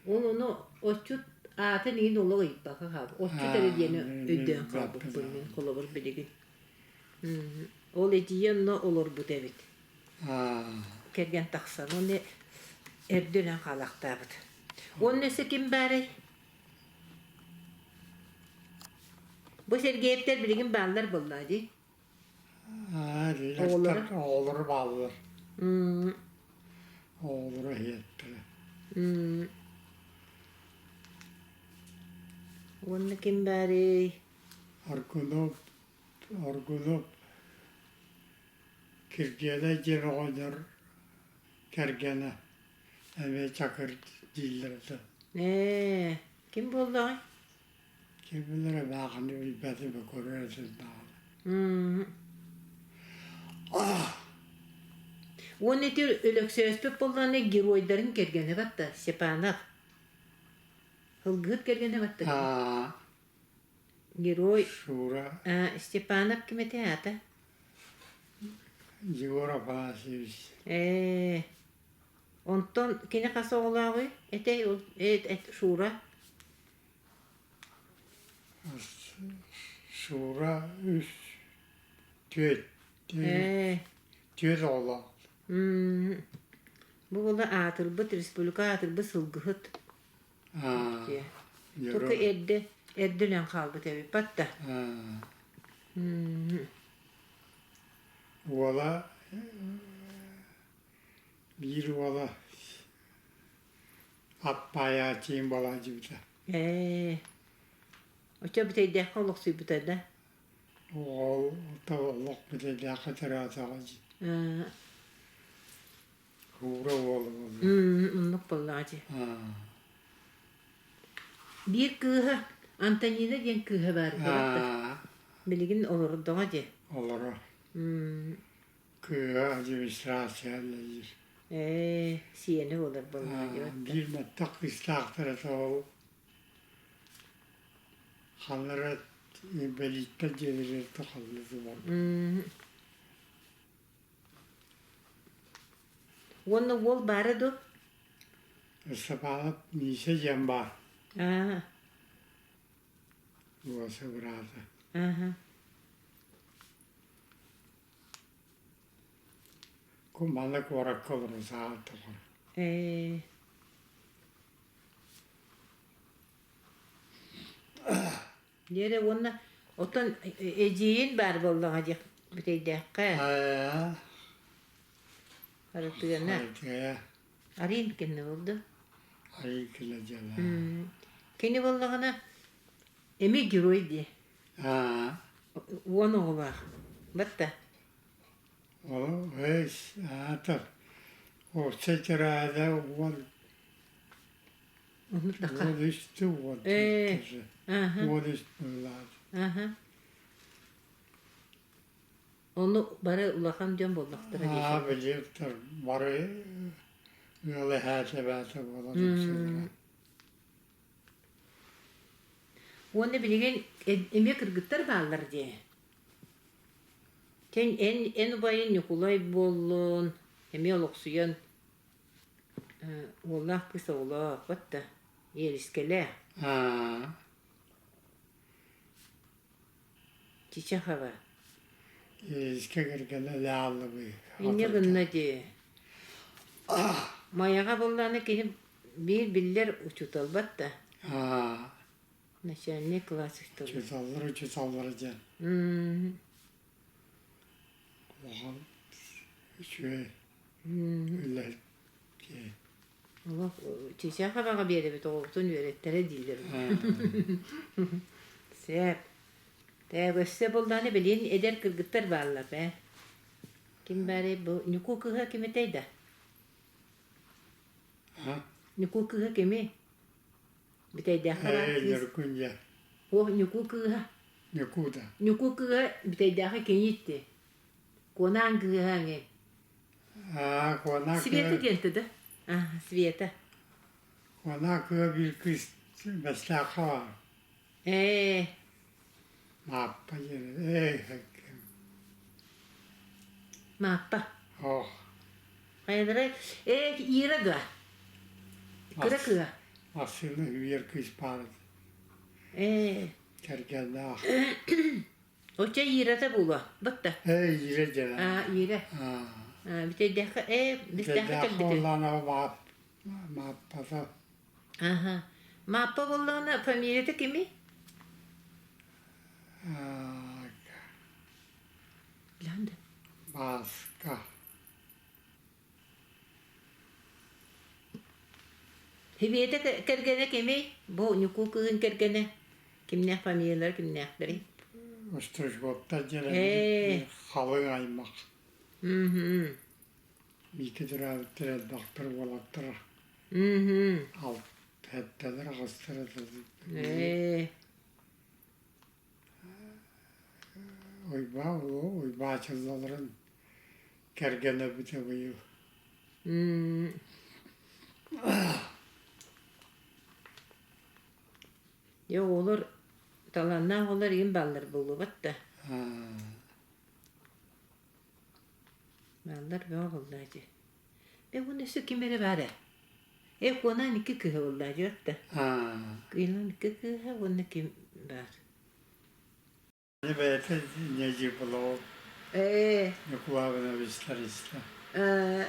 Ол ону отчут аатын иһин олох ыйыппакка хаалбыт. Отчут эрэ диэни өйдөөн хаалбыппын мин холобур билигин. Ол эдьиийэ онно олорбут эбит. Кэргэн тахсан, уонна эрдэ өлөн хаалаахтаабыт. Уонна өссө ким баарый? Бу Сергеевтэр билигин бааллар буоллаа дии. Оҕолоро? Оҕолоро бааллар. Оҕолоро иһиэттэрэ. Уонна ким баарый? Аргунов, Аргунов Киргиэлэй диэн оҕонньор кэргэнэ эмиэ Чакыр дииллэр этэ. Ээ, ким буоллаҕай? Ким билэр эмээхини билбэтим көрөр этим даҕаны. Уонна ити Өлөксөөспүт буоллаҕына геройдарын кэргэнэ батта Степанов. Ылгыт кэргэнэ батта. Герой Шура. Степанов ким этэ аата? Егор Афанасьевич. Ээ, онтон кини хас оҕолооҕуй? Этэй ол эт Шура? Шура үс түөрт Ээ. түөрт оҕолоох. Бу буола аатырбыт республика аатырбыт сылгыһыт. Только эрдэ эрдэ өлөн хаалбыт эбит батта. Уола биир уола аппаайааччыйын буолааччыбыта. Ээ, оччо бүтэйдээххэ олохсуйбута да? Ол олох бүтэйдээххэ төрөөтөҕө дии. Куура уола буолла. Оннук буоллаҕа дии. Биир кыыһа Антонина диэн кыыһа баар этэ. Билигин олордоҕо дии. Олоро. Кыыһа администрация үлэлиир. Ээ, сиэнэ буолар буоллаҕа дии. Биир маттах кыыстаахтар этэ ол ханна инбэлииттэр дьиэлэригэр тахаллыы барбыт. Уонна уол баара дуо? Ыстапаанап Миисэ диэн баар. Аа. Уоса быраата. Аха. Манна куоракка олорон саатаҕын. Ээ. Диэрэ уонна оттон эдьиийин баар буоллаҕа диэх бүтэйдээххэ. Аа. Харытыана. Харытыа. Арин кэннэ буолду. Арин кэннэ дьыала. Кини буоллаҕына эмиэ герой дии. Аа. Уон оҕолоох. Батта. Ол эс аатар. Уопсай тираада уон Уон үстэ уон Уон үс быһыылаах. Ону бары улахан дьон буоллахтара дии. Аа, билиэптэр бары ыал эһээтэ эбээтэ буолан үксүлэрэ. Уонна билигин эмиэ кыргыттар бааллар дии. Тэн эн эн убайын Ньукулай буоллун, эмиэ олохсуйан Уоллаах кыыс оҕолоох да Иэрискэлээх Чичахова Иэрискэ кэргэнэ Лааллыбый Инньэ гынна дии. Майаҕа буоллаҕына кини биир биллэр учууталбат да. Начальник класс учуутала. Учууталлар учууталлара диэн. Улахан үчүгэй үлэһит киһи. Олох чыычаах абаҕа биэрэбит оҕобутун үөрэттэрэ дииллэр. Сөп. Тээ өссө буоллаҕына билигин эдэр кыргыттар бааллар ээ. Ким баарый бу Ньукуу кыыһа ким этэй да? Ньукуу кыыһа кимий? Бүтэйдээххэ баар Ээ, кыыс. Ньургунья. О, Ньукуу кыыһа. Ньукууда. Ньукуу кыыһа Бүтэйдээххэ кини Куонаан кыыһа ини. Аа, Куонаа Света кыыһа. диэн да? А, Света. Куонаа кыыһа биир кыыс Бэстээххэ баар. Ээ. Мааппа диэн. Ээ, Мааппа. Ох. Хайалара ээ Ира да. Кыра кыыһа. Массыына үүйэр кыыс баар этэ. Ээ. Кэргэннээх. Оччо Ирата буолуо. Батта. Ээ, Ира диэн. Аа, Ира. Аа. Бүтэйдээххэ ээ бистээххэ Бүтэйдээххэ кэлбитэ. буоллаҕына Мааппата. Аха. Мааппа буоллаҕына фамилията кимий? Аа, Билэҕин да? Бааска. Сибиэтэ кэргэнэ кимий? Бу Ньукуу кыыһын кэргэнэ. Кимнээх фамилиялара кимнээхтэрий? Стручковтар диэн Ээ. халыҥ аймах. Мм. Бииргэ төрөөбүттэр элбэхтэр уолаттар. Мм. Сэттэлэр, аҕыстар Ээ. Уйбаа Уйбаачыллаларын кэргэнэ эбитэ быйыл. Мм. Дьэ оҕолор талааннаах оҕолор игин бааллар буолуобат да. Бааллар бөҕө буоллаа дии. Э уонна өссө ким эрэ баар ээ. Э Куонаан икки кыыһа буоллаа дии да. Кыылан икки кыыһа уонна ким баар. Бэйэтэ Ньэдьиблов Ээ. Ньукулаабыновичтар истэ. Ээ.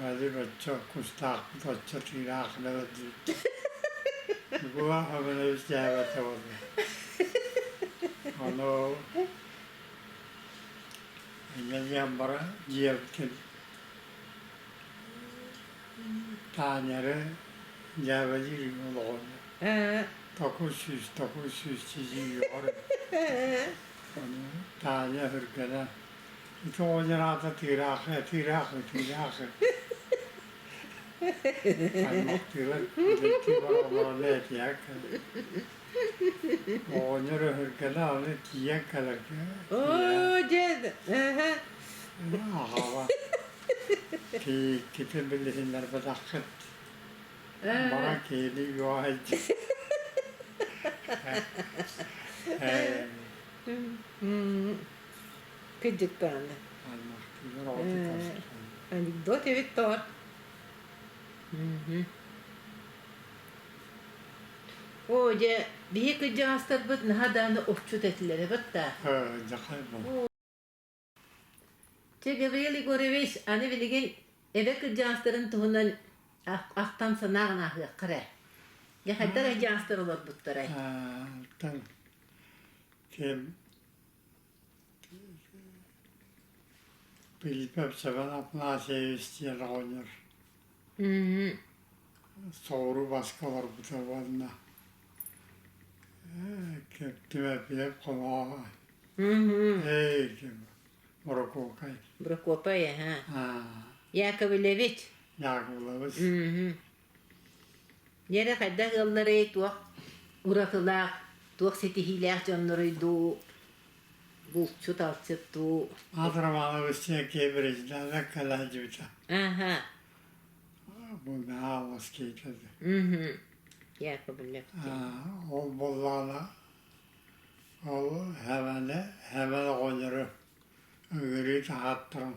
Вали бачча кустаахпыт оччо тыыраах диир. Ньукулаа Иванович дьээбэтэ буолла. Ону инньэ диэн баран дьиэбитин Таанньары дьээбэлиир олоҕун Токур сүүс чижиир Ону Таня өһүргэнэ ити оҕонньор аата тыыраахы тыыраахы тыыраахы аймахтыылар үлэлии баралларын этиэх Оҕонньор өһүргэнэ аны тиийэн кэлэргэ Оо, дьэ, аҕаба кииккитин билиһиннэрбэтэххит Бара киһини үөҕэйдии Кырдьык даҕаны. Анекдот эбит тоҕор. Оо, дьэ, биһи кырдьаҕастарбыт наһаа даҕаны отчут этилэр эбит да. Чэ, Гавриил Егорович, аны билигин эбэ кырдьаҕастарын туһунан ахтан санааҕын ааһыахха эрэ. Дьэ, хайдах кырдьаҕастар олорбуттарай? Оттон ким Пилипов Семен Афанасьевич диэн оҕонньор соҕуруу баска олорбута уонна Кэптимэпиэп хомооҕо Эй, Борокуопай. Прокопай, аһа. Яковлевич. Яковлевич. Дьэ хайдах ыалларый, туох уратылаах, туох ситиһиилээх дьонноруй дуу, булчут-алчыт дуу? Аат Романович Кембриджнада кэлээдьибитэ. Аха. Бу наһаа олус киһитэ. Яковлев. Ол буоллаҕына Ол эһэбэни эһэбэн оҕонньору ыҥырыы таһааттаран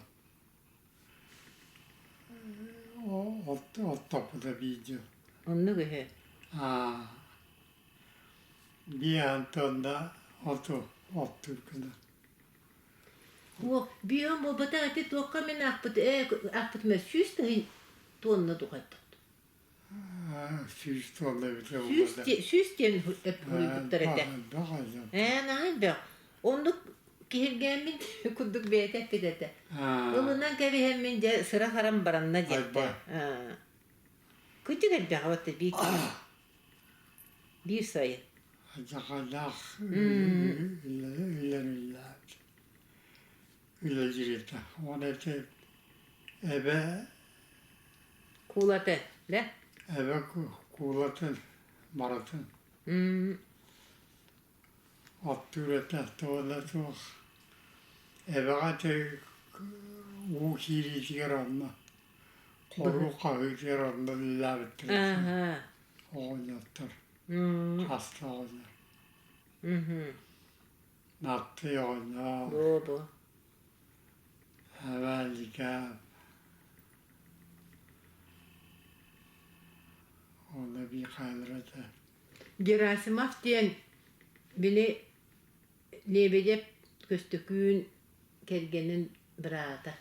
оттоппута биир дьыл. Оннук үһү. Аа биир Антонна оту оттуур гына. О, биэм буолбатах ити туохха мин аахпыт ээ аахпытым 100 тыһын туонна тухайбыт. 100 туонна эбитэ 100 диэн суруйбуттар этэ. Ээ, наһаа элбэх. Оннук киһиргээммин курдук бэйэтэ эппит этэ. Ылынан кэбиһэммин дьэ сыра-харам баранна диэхтэ. Кырдьык элбэҕэ батта биир киһи. Биир сайын. Алдьархайдаах үлэлээбит. Үлэлиир этэ. Уонна ити эбэ Куулата, да? Эбэ куулатын барытын оттуур этэ, туола суох. Эбэҕэ ити уу киириитигэр онно хоруу хаһыытыгар онно үлэлээбиттэр оҕонньоттор, хаста оҕонньор. Нартый оҕонньор. Буо-буо. Эбээликэ Уонна биир хаалара этэ. Герасимов диэн били Лебедев Көстөкүүн кэргэнин быраата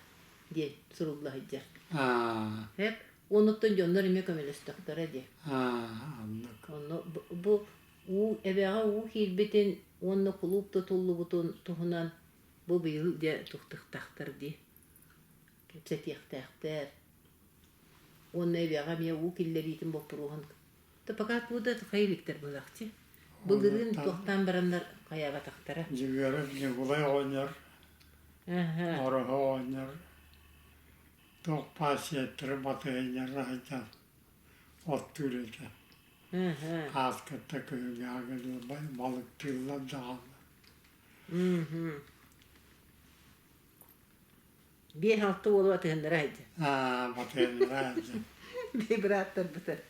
диэн сурулла сылдьар. Аа. Эп онуттан дьоннор эмиэ көмөлөстөхтөрө дии. Аа, оннук. Онно бу уу эбэҕэ уу киирбитин уонна кулууп тутуллубутун туһунан бу быйыл дьэ тухтахтахтар дии. Кэпсэтиэхтээхтэр. Уонна эбэҕэ эмиэ уу киллэриитин боппуруоһун то пока откуда хайа иликтэр быһылахчы. Былырыын туохтаан бараннар хайаабатахтара. Дьөгүөрүм Ньукулай оҕонньор, Ороһу оҕонньор туох пассиаттары батыһынньара сылдьан оттуур этэ. Ааскатта күһүҥҥү балыктыыллар даҕаны. Биэс-алта уолу батыһыннара сылдьар. Аа, батыһыннара сылдьар. Бии бырааттарбытын.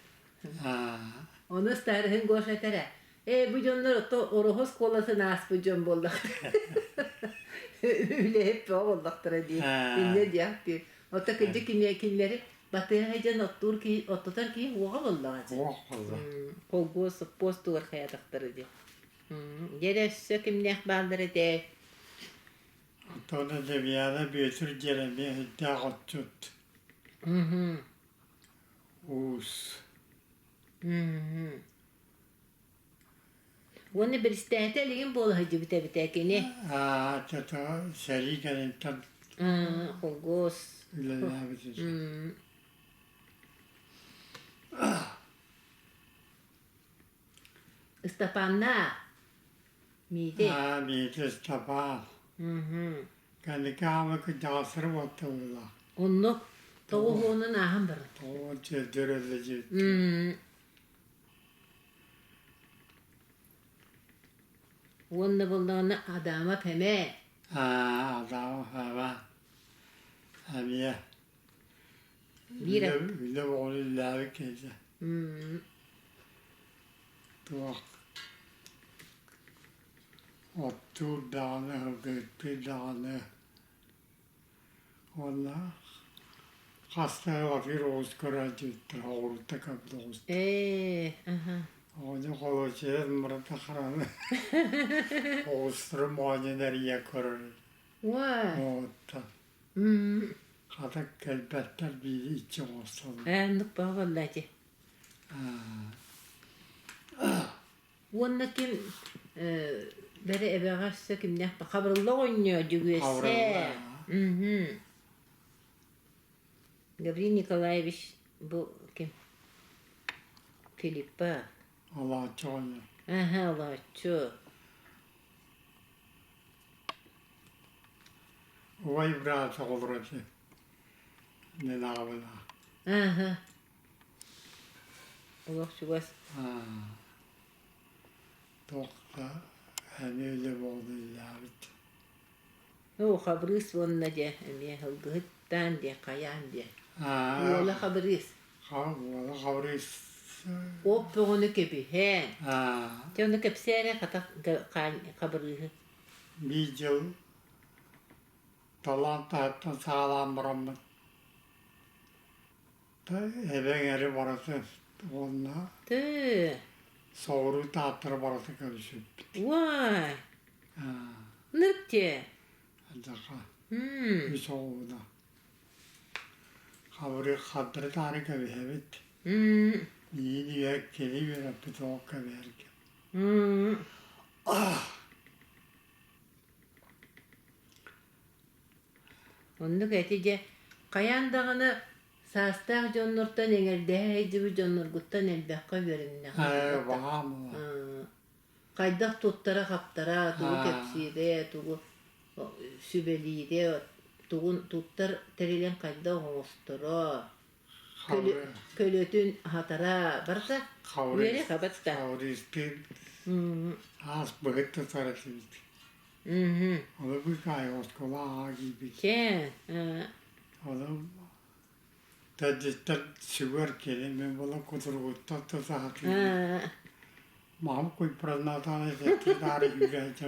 Ону ыстаарыһын Гоша этэрэ, ээ бу дьоннор ото Ороһу оскуолатын ааспыт дьон буоллахтара. Үлэһит бөҕө буоллахтара дии. Инньэ диэхтиир. Ото кырдьык кинилэри батыһа сылдьан оттуур киһи, оттотор киһи уоҕа буоллаҕа дии. Уох буолла. Холгуос, соппуос тугар хайатахтара дии. Дьэ эрэ өссө кимнээх бааллар этэ? Оттон Демьяна Бүөтүр диэн эмиэ сүрдээх отчут. Уус. Уонна биристээтэ илигин буола сылдьыбыт эбит кини. Аа, чата сэрии кэнниттэн Холгуос. үлэлээбит. Ыстапааннаа Миитэ. Аа, Миитэ Ыстапаан. Кэнники аама кырдьаҕастары уотталлар. Оннук тоҕуһуонун ааһан баран. Тоҕуһуон дьөрөллө дьиэт. Уонна буоллаҕына Адамов эмээ. Аа, Адамов эмээ. Эмиэ. Биир Үлэ оҕону үллээбит киһитэ. Туох оттуур даҕаны, сылгыһыттыыр даҕаны уонна хас да атыыр оҕус көрөөччүттэр оҕурута көбүт оҕус. Ээ, аха. Оҕонньор холуочуйан мурата хараны оҕустары моонньун эрийэ көрөр. Уа. Оттон хата кэлбэттэр биири иччи оҥостоллор. Ээ, оннук бөҕө буолла ити. Уонна ким бэрэ эбэҕэ өссө кимнээх Хабырылла оҕонньо Дьөгүөссэ. Гаврил Николаевич бу ким? Филиппа. Олооччу оҕонньор. Аха, олооччу. Убай быраата оҕолоро этэ. Нелаабына. Аха. Олох чугас. Туох да эмиэ үлэ буолуллаабыт. Оо, Хабырыыс уонна дьэ эмиэ ылгыһыттаан диэ, хайаан диэ. Уола Хабырыыс. Уола Хабырыыс. Оп бөҕөнү кэбиһэн. Дьэ ону кэпсээ эрэ хата Хабырыыһы. Биир дьыл талаан таһыттан саҕалаан бараммыт Эбэҥ эрэ барыта уонна Тыы. соҕуруу тааттара барыта көрүсүппүт. Уай! Ныкте. Алдьарха. Үс оҕуна. Хабыры хардары таары кэбиһэбит. Миин үйэ кини үөрэппит оҕо кэбиһэргэ. Оннук эти дьэ хайаан даҕаны. Саастаах дьоннортон эҥэрдэһэ сылдьыбыт дьонноргуттан элбэххэ үөрэннэҕиҥ Ээ, буолуо. баҕам ыла. Хайдах туттара-хаптара, тугу кэпсиирэ, тугу сүбэлиирэ, тугун туттар тэрилин хайдах оҥосторо, көлөтүн аһатара барыта үөрэх абат да. Хабырыыстыын аас быһыт тутар этибит. Ону быыкаайы оскуола аҕа киирбит. Чэ, Ону Төрдүттэн сүгэр кини мин була кутуругуттан тута сатыыбын. Маһым куйпураннаатаҕына ититтии-таары күүрээччи.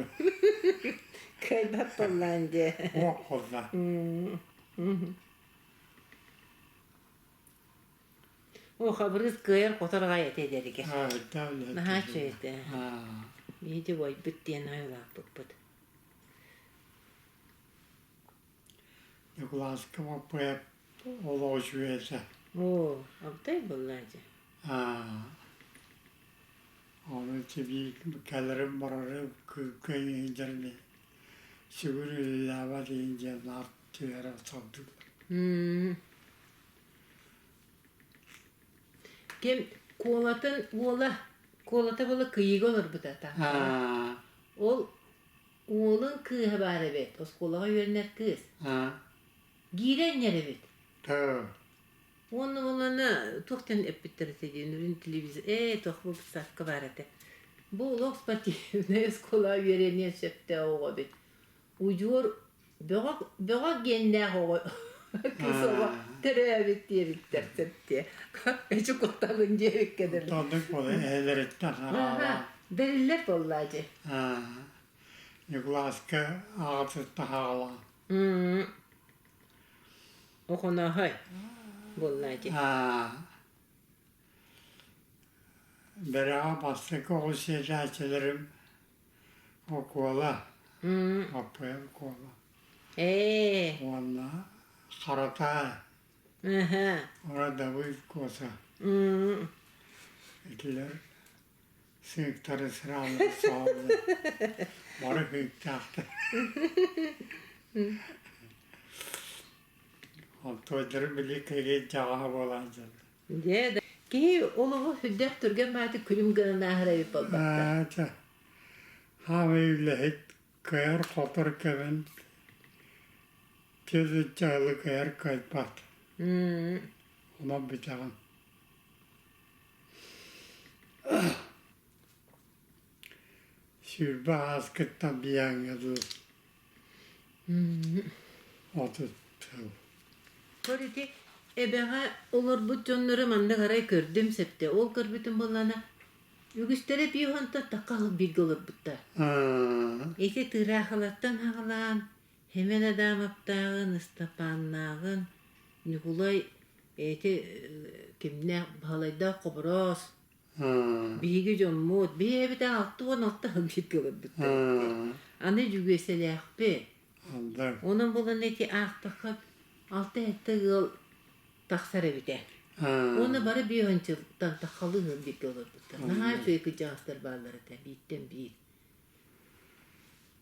Кыайбат буоллаан дьэ. Уох буолла. О, Хабырыыс кыайар-хотор аҕай этэ эдэригэр. Наһаа үчүгэй этэ. Биһиги убайбыт диэн айылааппыппыт. Ньукулааска Маппыайап олох үчүгэй этэ. Оо, абытай буоллаа дьэ. Ону тибии кэлэрим барарым күүккэ иһин сүгүн үлэлээбэт иһин диэн наар түһэрэ сордуулар. Ким Куолатын уола Куолата буола Кыйыга олорбута таһаара. Ол Уолун кыыһа баар эбит, оскуолаҕа үөрэнэр кыыс. Гиирэ анньар эбит. Уонна буоллаҕына туох диэн эппиттэр этэ диэн үрүн телевизор ээ туох бу выставка баар этэ. Бу олох спортивнай оскуолаҕа үөрэниэн сөптөөх оҕо эбит. Удьуор бөҕө бөҕө геннээх оҕо кыыс оҕо төрөөбүт диэбиттэр сөптүө. Эчи кутталын диэбиккэ дылы. Оннук буола эһэлэриттэн хараала. Бэриллэр буоллаа дьэ. Ньукулааска аҕатыттан хаалаан. Охонооһой буоллаа дии. Бэрэҕэ бастакы оҕус сиэтээччилэрим Окуола, Аппыйар Куола Ээ. уонна Харатаай, уонна Давыд Куоса. Итилэр сыыктары сырааллар соһоллор. Бары сыыктаахтар. Онтуойдары били кыйы дьаҕаһа буолан дьалла. Дьэ да киһи олоҕу сүрдээх түргэн баҕайытык күлүм гынан ааһар эбит буолбатта. Чэ, хаамай үлэһит кыайар-хотор кэмин тиэс дьаһалы кыайар кыайбат. Онон бүтэҕин. 20 ааскыттан биһиэҥҥэ дылы 30 сыл. Көр ити эбэҕэ олорбут дьоннору маннык арай көрдүм сөптө. Ол көрбүтүм буоллаҕына үгүстэрэ пиоһонтон такка бииргэ олорбуттар. Ити тыыраахылартан аҕалаан Хэмэн Адамовтааҕын, Ыстапааннааҕын, Ньукулай ити кимнээх Баһылайдаах Хобороос биһиги дьоммут биһиэбитэ 66 сыл бииргэ олорбуттар аны Дьүгүөсэлээхпит онон булан ити аахтахха алта-сэттэ ыал тахсар эбитэ уонна бары биэһинчилтан таххалыы ыал бииргэ олорбуттар наһаа үчүгэй кырдьаҕастар бааллар этэ бииртэн биир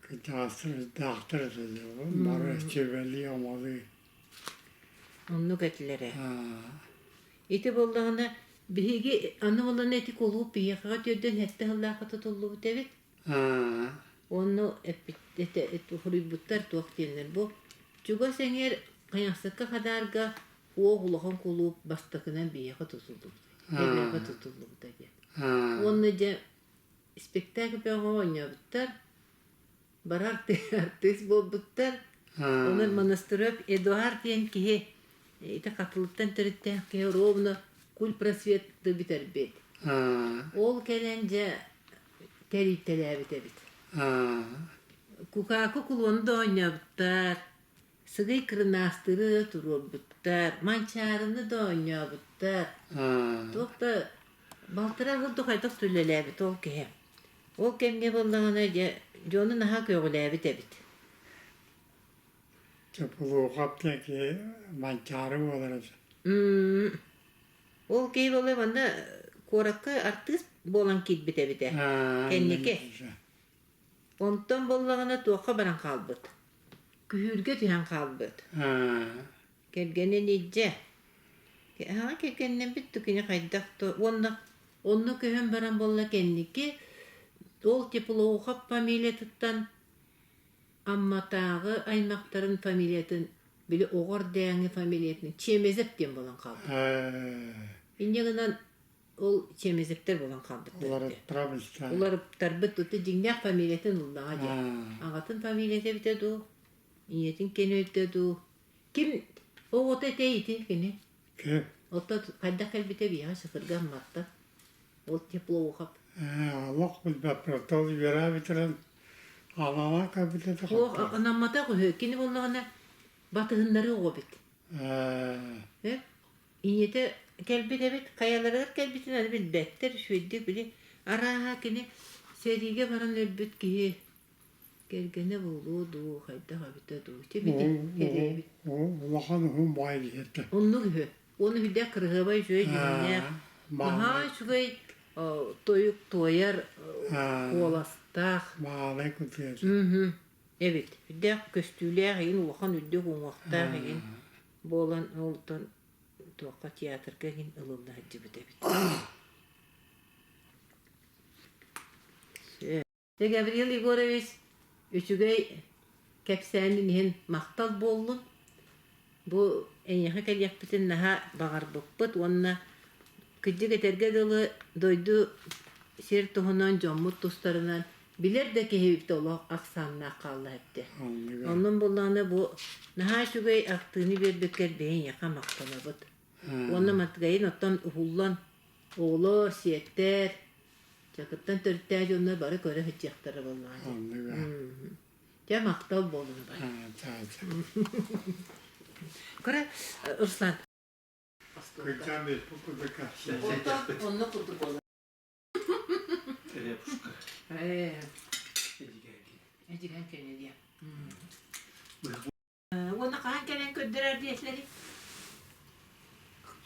Кырдьаҕастар даахтар этилэр бары сүбэлии-амалыы Оннук этилэрэ. Ити буоллаҕына биһиги аны буоллаҕына ити кулууп биһиэхэҕэ түөрдэн сэттэ сыллаахха тутуллубут эбит. Онно эппит суруйбуттар туох диэннэр бу чугас эҥэр Хайахсыкка Хадаарга уох улахан кулууп бастакынан биһиэхэ тутуллубут. Эбиэхэ тутуллубута диэн. Уонна дьэ Спектакль бөҕө оонньообуттар, бары артыыс буолбуттар. Онон Монастырев Эдуард диэн киһи ити Хатылыттан төрүттээх киһи ровно кульпросветты бүтэрбит. Ол кэлэн дьэ тэрийтэлээбит эбит. Кукаакы кулуону да оонньообуттар, сыгый кырынаастыры туруорбуттар, манчаарыны да оонньообуттар. Туох да Балтараа курдук хайдах да үлэлээбит ол киһи. Ол кэмҥэ буоллаҕына дьэ дьону наһаа көҕүлээбит эбит. Чопулуохап диэн киһи Манчаары буолар этэ. Ол киһи буолла манна куоракка артыыс буолан киирбит эбитэ. Кэнники. Онтон буоллаҕына туохха баран хаалбыт? Күһүүргэ түһэн хаалбыт. Кэргэнин илдьэ. Аҕа кэргэннэммит да кини хайдах да уонна онно көһөн баран буолла кэнники ол Теплоухов фамилиятыттан Амматааҕы аймахтарын фамилиятын били оҕо эрдээҥҥи фамилиятын Чемезев диэн буолан хаалбыт. Инньэ гынан ол Чемезевтэр буолан хаалбыттар. Уларыттарабыттар. Уларыттарбыт ити дьиҥнээх фамилиятын ыллаҕа диэн. Аҕатын фамилията эбитэ дуу, ийэтин кини эбитэ дуу. Ким оҕото этэй ити кини? Ким? Оттон хайдах кэлбитэ биһиэхэ Чакырга Амматтан. Ол Теплоухов. Олох билбэппин. Ол үөрээ бүтэрэн аналаах кэлбитэ да Суох, анамматах үһү. Кини буоллаҕына батыһыннарыы оҕо эбит. Э Ийэтэ кэлбит эбит, хайаларыгар кэлбитин аны билбэттэр, үчүгэйдик били арааһа кини сэриигэ баран өлбүт киһи кэргэнэ буолуо дуу, хайдах эбитэ дуу, ити били кэриэбит. Улахан уһун баай киһи Оннук үһү. Уонна үрдээх кырыһыабай үчүгэй дьүһүннээх, наһаа үчүгэй тойук туойар куоластаах. Маалай кутуйар. Эбит. Үрдээх көстүүлээх игин, улахан үрдүк уҥуохтаах игин буолан олтон туохха театрга игин ылылла сылдьыбыт эбит. Дьэ, Гаврил Егорович үчүгэй кэпсээнин иһин махтал буоллун. Бу эйиэхэ кэлиэхпитин наһаа баҕарбыппыт уонна кырдьык этэргэ дылы дойду сир туһунан дьоммут тустарынан билэр да киһибит олох ахсааннаах хаалла эбитэ. Оннун буллаҕына бу наһаа үчүгэй ахтыыны биэрбиккэр биһи эйиэхэ махтанабыт. Уонна Матгайын оттон уһуллан оҕолор, сиэттэр Чакыртан төрүттээх дьоннор бары көрө сылдьыахтара буоллаҕа дии. Оннуга. Дьэ махтал буолун бай. Кыра Руслан. Кырдьаан биэспит курдук кэпсээн. Онно курдук буолар. Репушка. Ээ. Эдьигээн. Эдьигээн кэнэ диэ. Уонна хаһан кэлэн көрдөрөр диэтилэрий?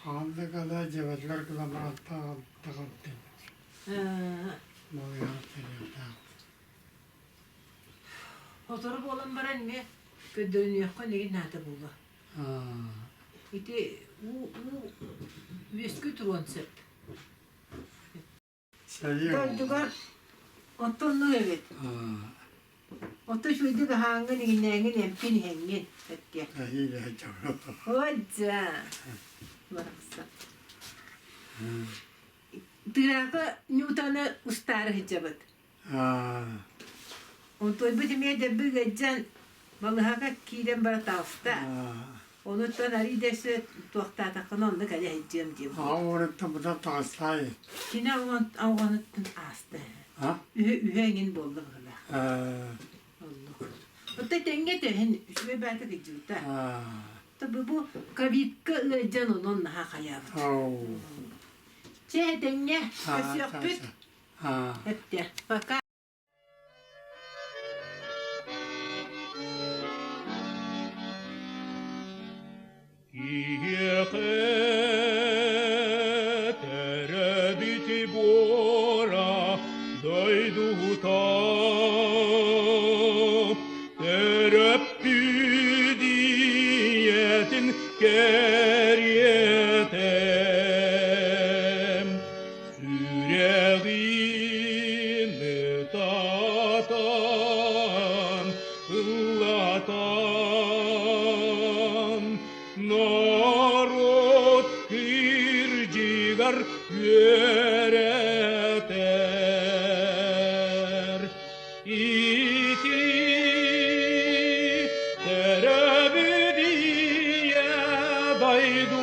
Хаһан да кэлэ дьиэбитигэр кэлэн бараттаах таҕалтын. Балыыһаҕа кэлиэхтээх. Сотору буолан баран эмиэ көрдөрүнүөххэ эҥин наада буолуо. Ити уу уу үөскүү туруон сөп. Дойдугар оттоннук эбит. Оттон үчүгэйдик аһааҥҥын, иҥинээҥҥин, эмпин иһэҥҥин эттиэ. Ой-дьа! Барахсан. Тыаҕа Нютаны устаары сылдьабыт. Онтуойбут эмиэ дэбби ыалдьан балыһаҕа киирэн бара таҕыста. Онуттан арый да өссө туохтаатаххына онно кэлэ сылдьыам диэн. Аҕа быта таҕыстаай. Кини ауганыттан ааста. Үһэ үһэ эҥин буолла быһыылаах. Оннук. Оттон тэҥҥэ төһөн үчүгэй баата кыдьыбыта. Бу ковидка ыалдьан онон наһаа хайаабыт. Чэ тэҥҥэ көрсүөхпүт. Эттэ. Пока. Киһиэхэ төрөөбүт буора дойдута төрөппүт ийэтин кэриэтэ Сүрэҕин ытатан, ыллатан, норуот кырдьыгар үөрэтэр. Ити төрөөбүт ийэ дойду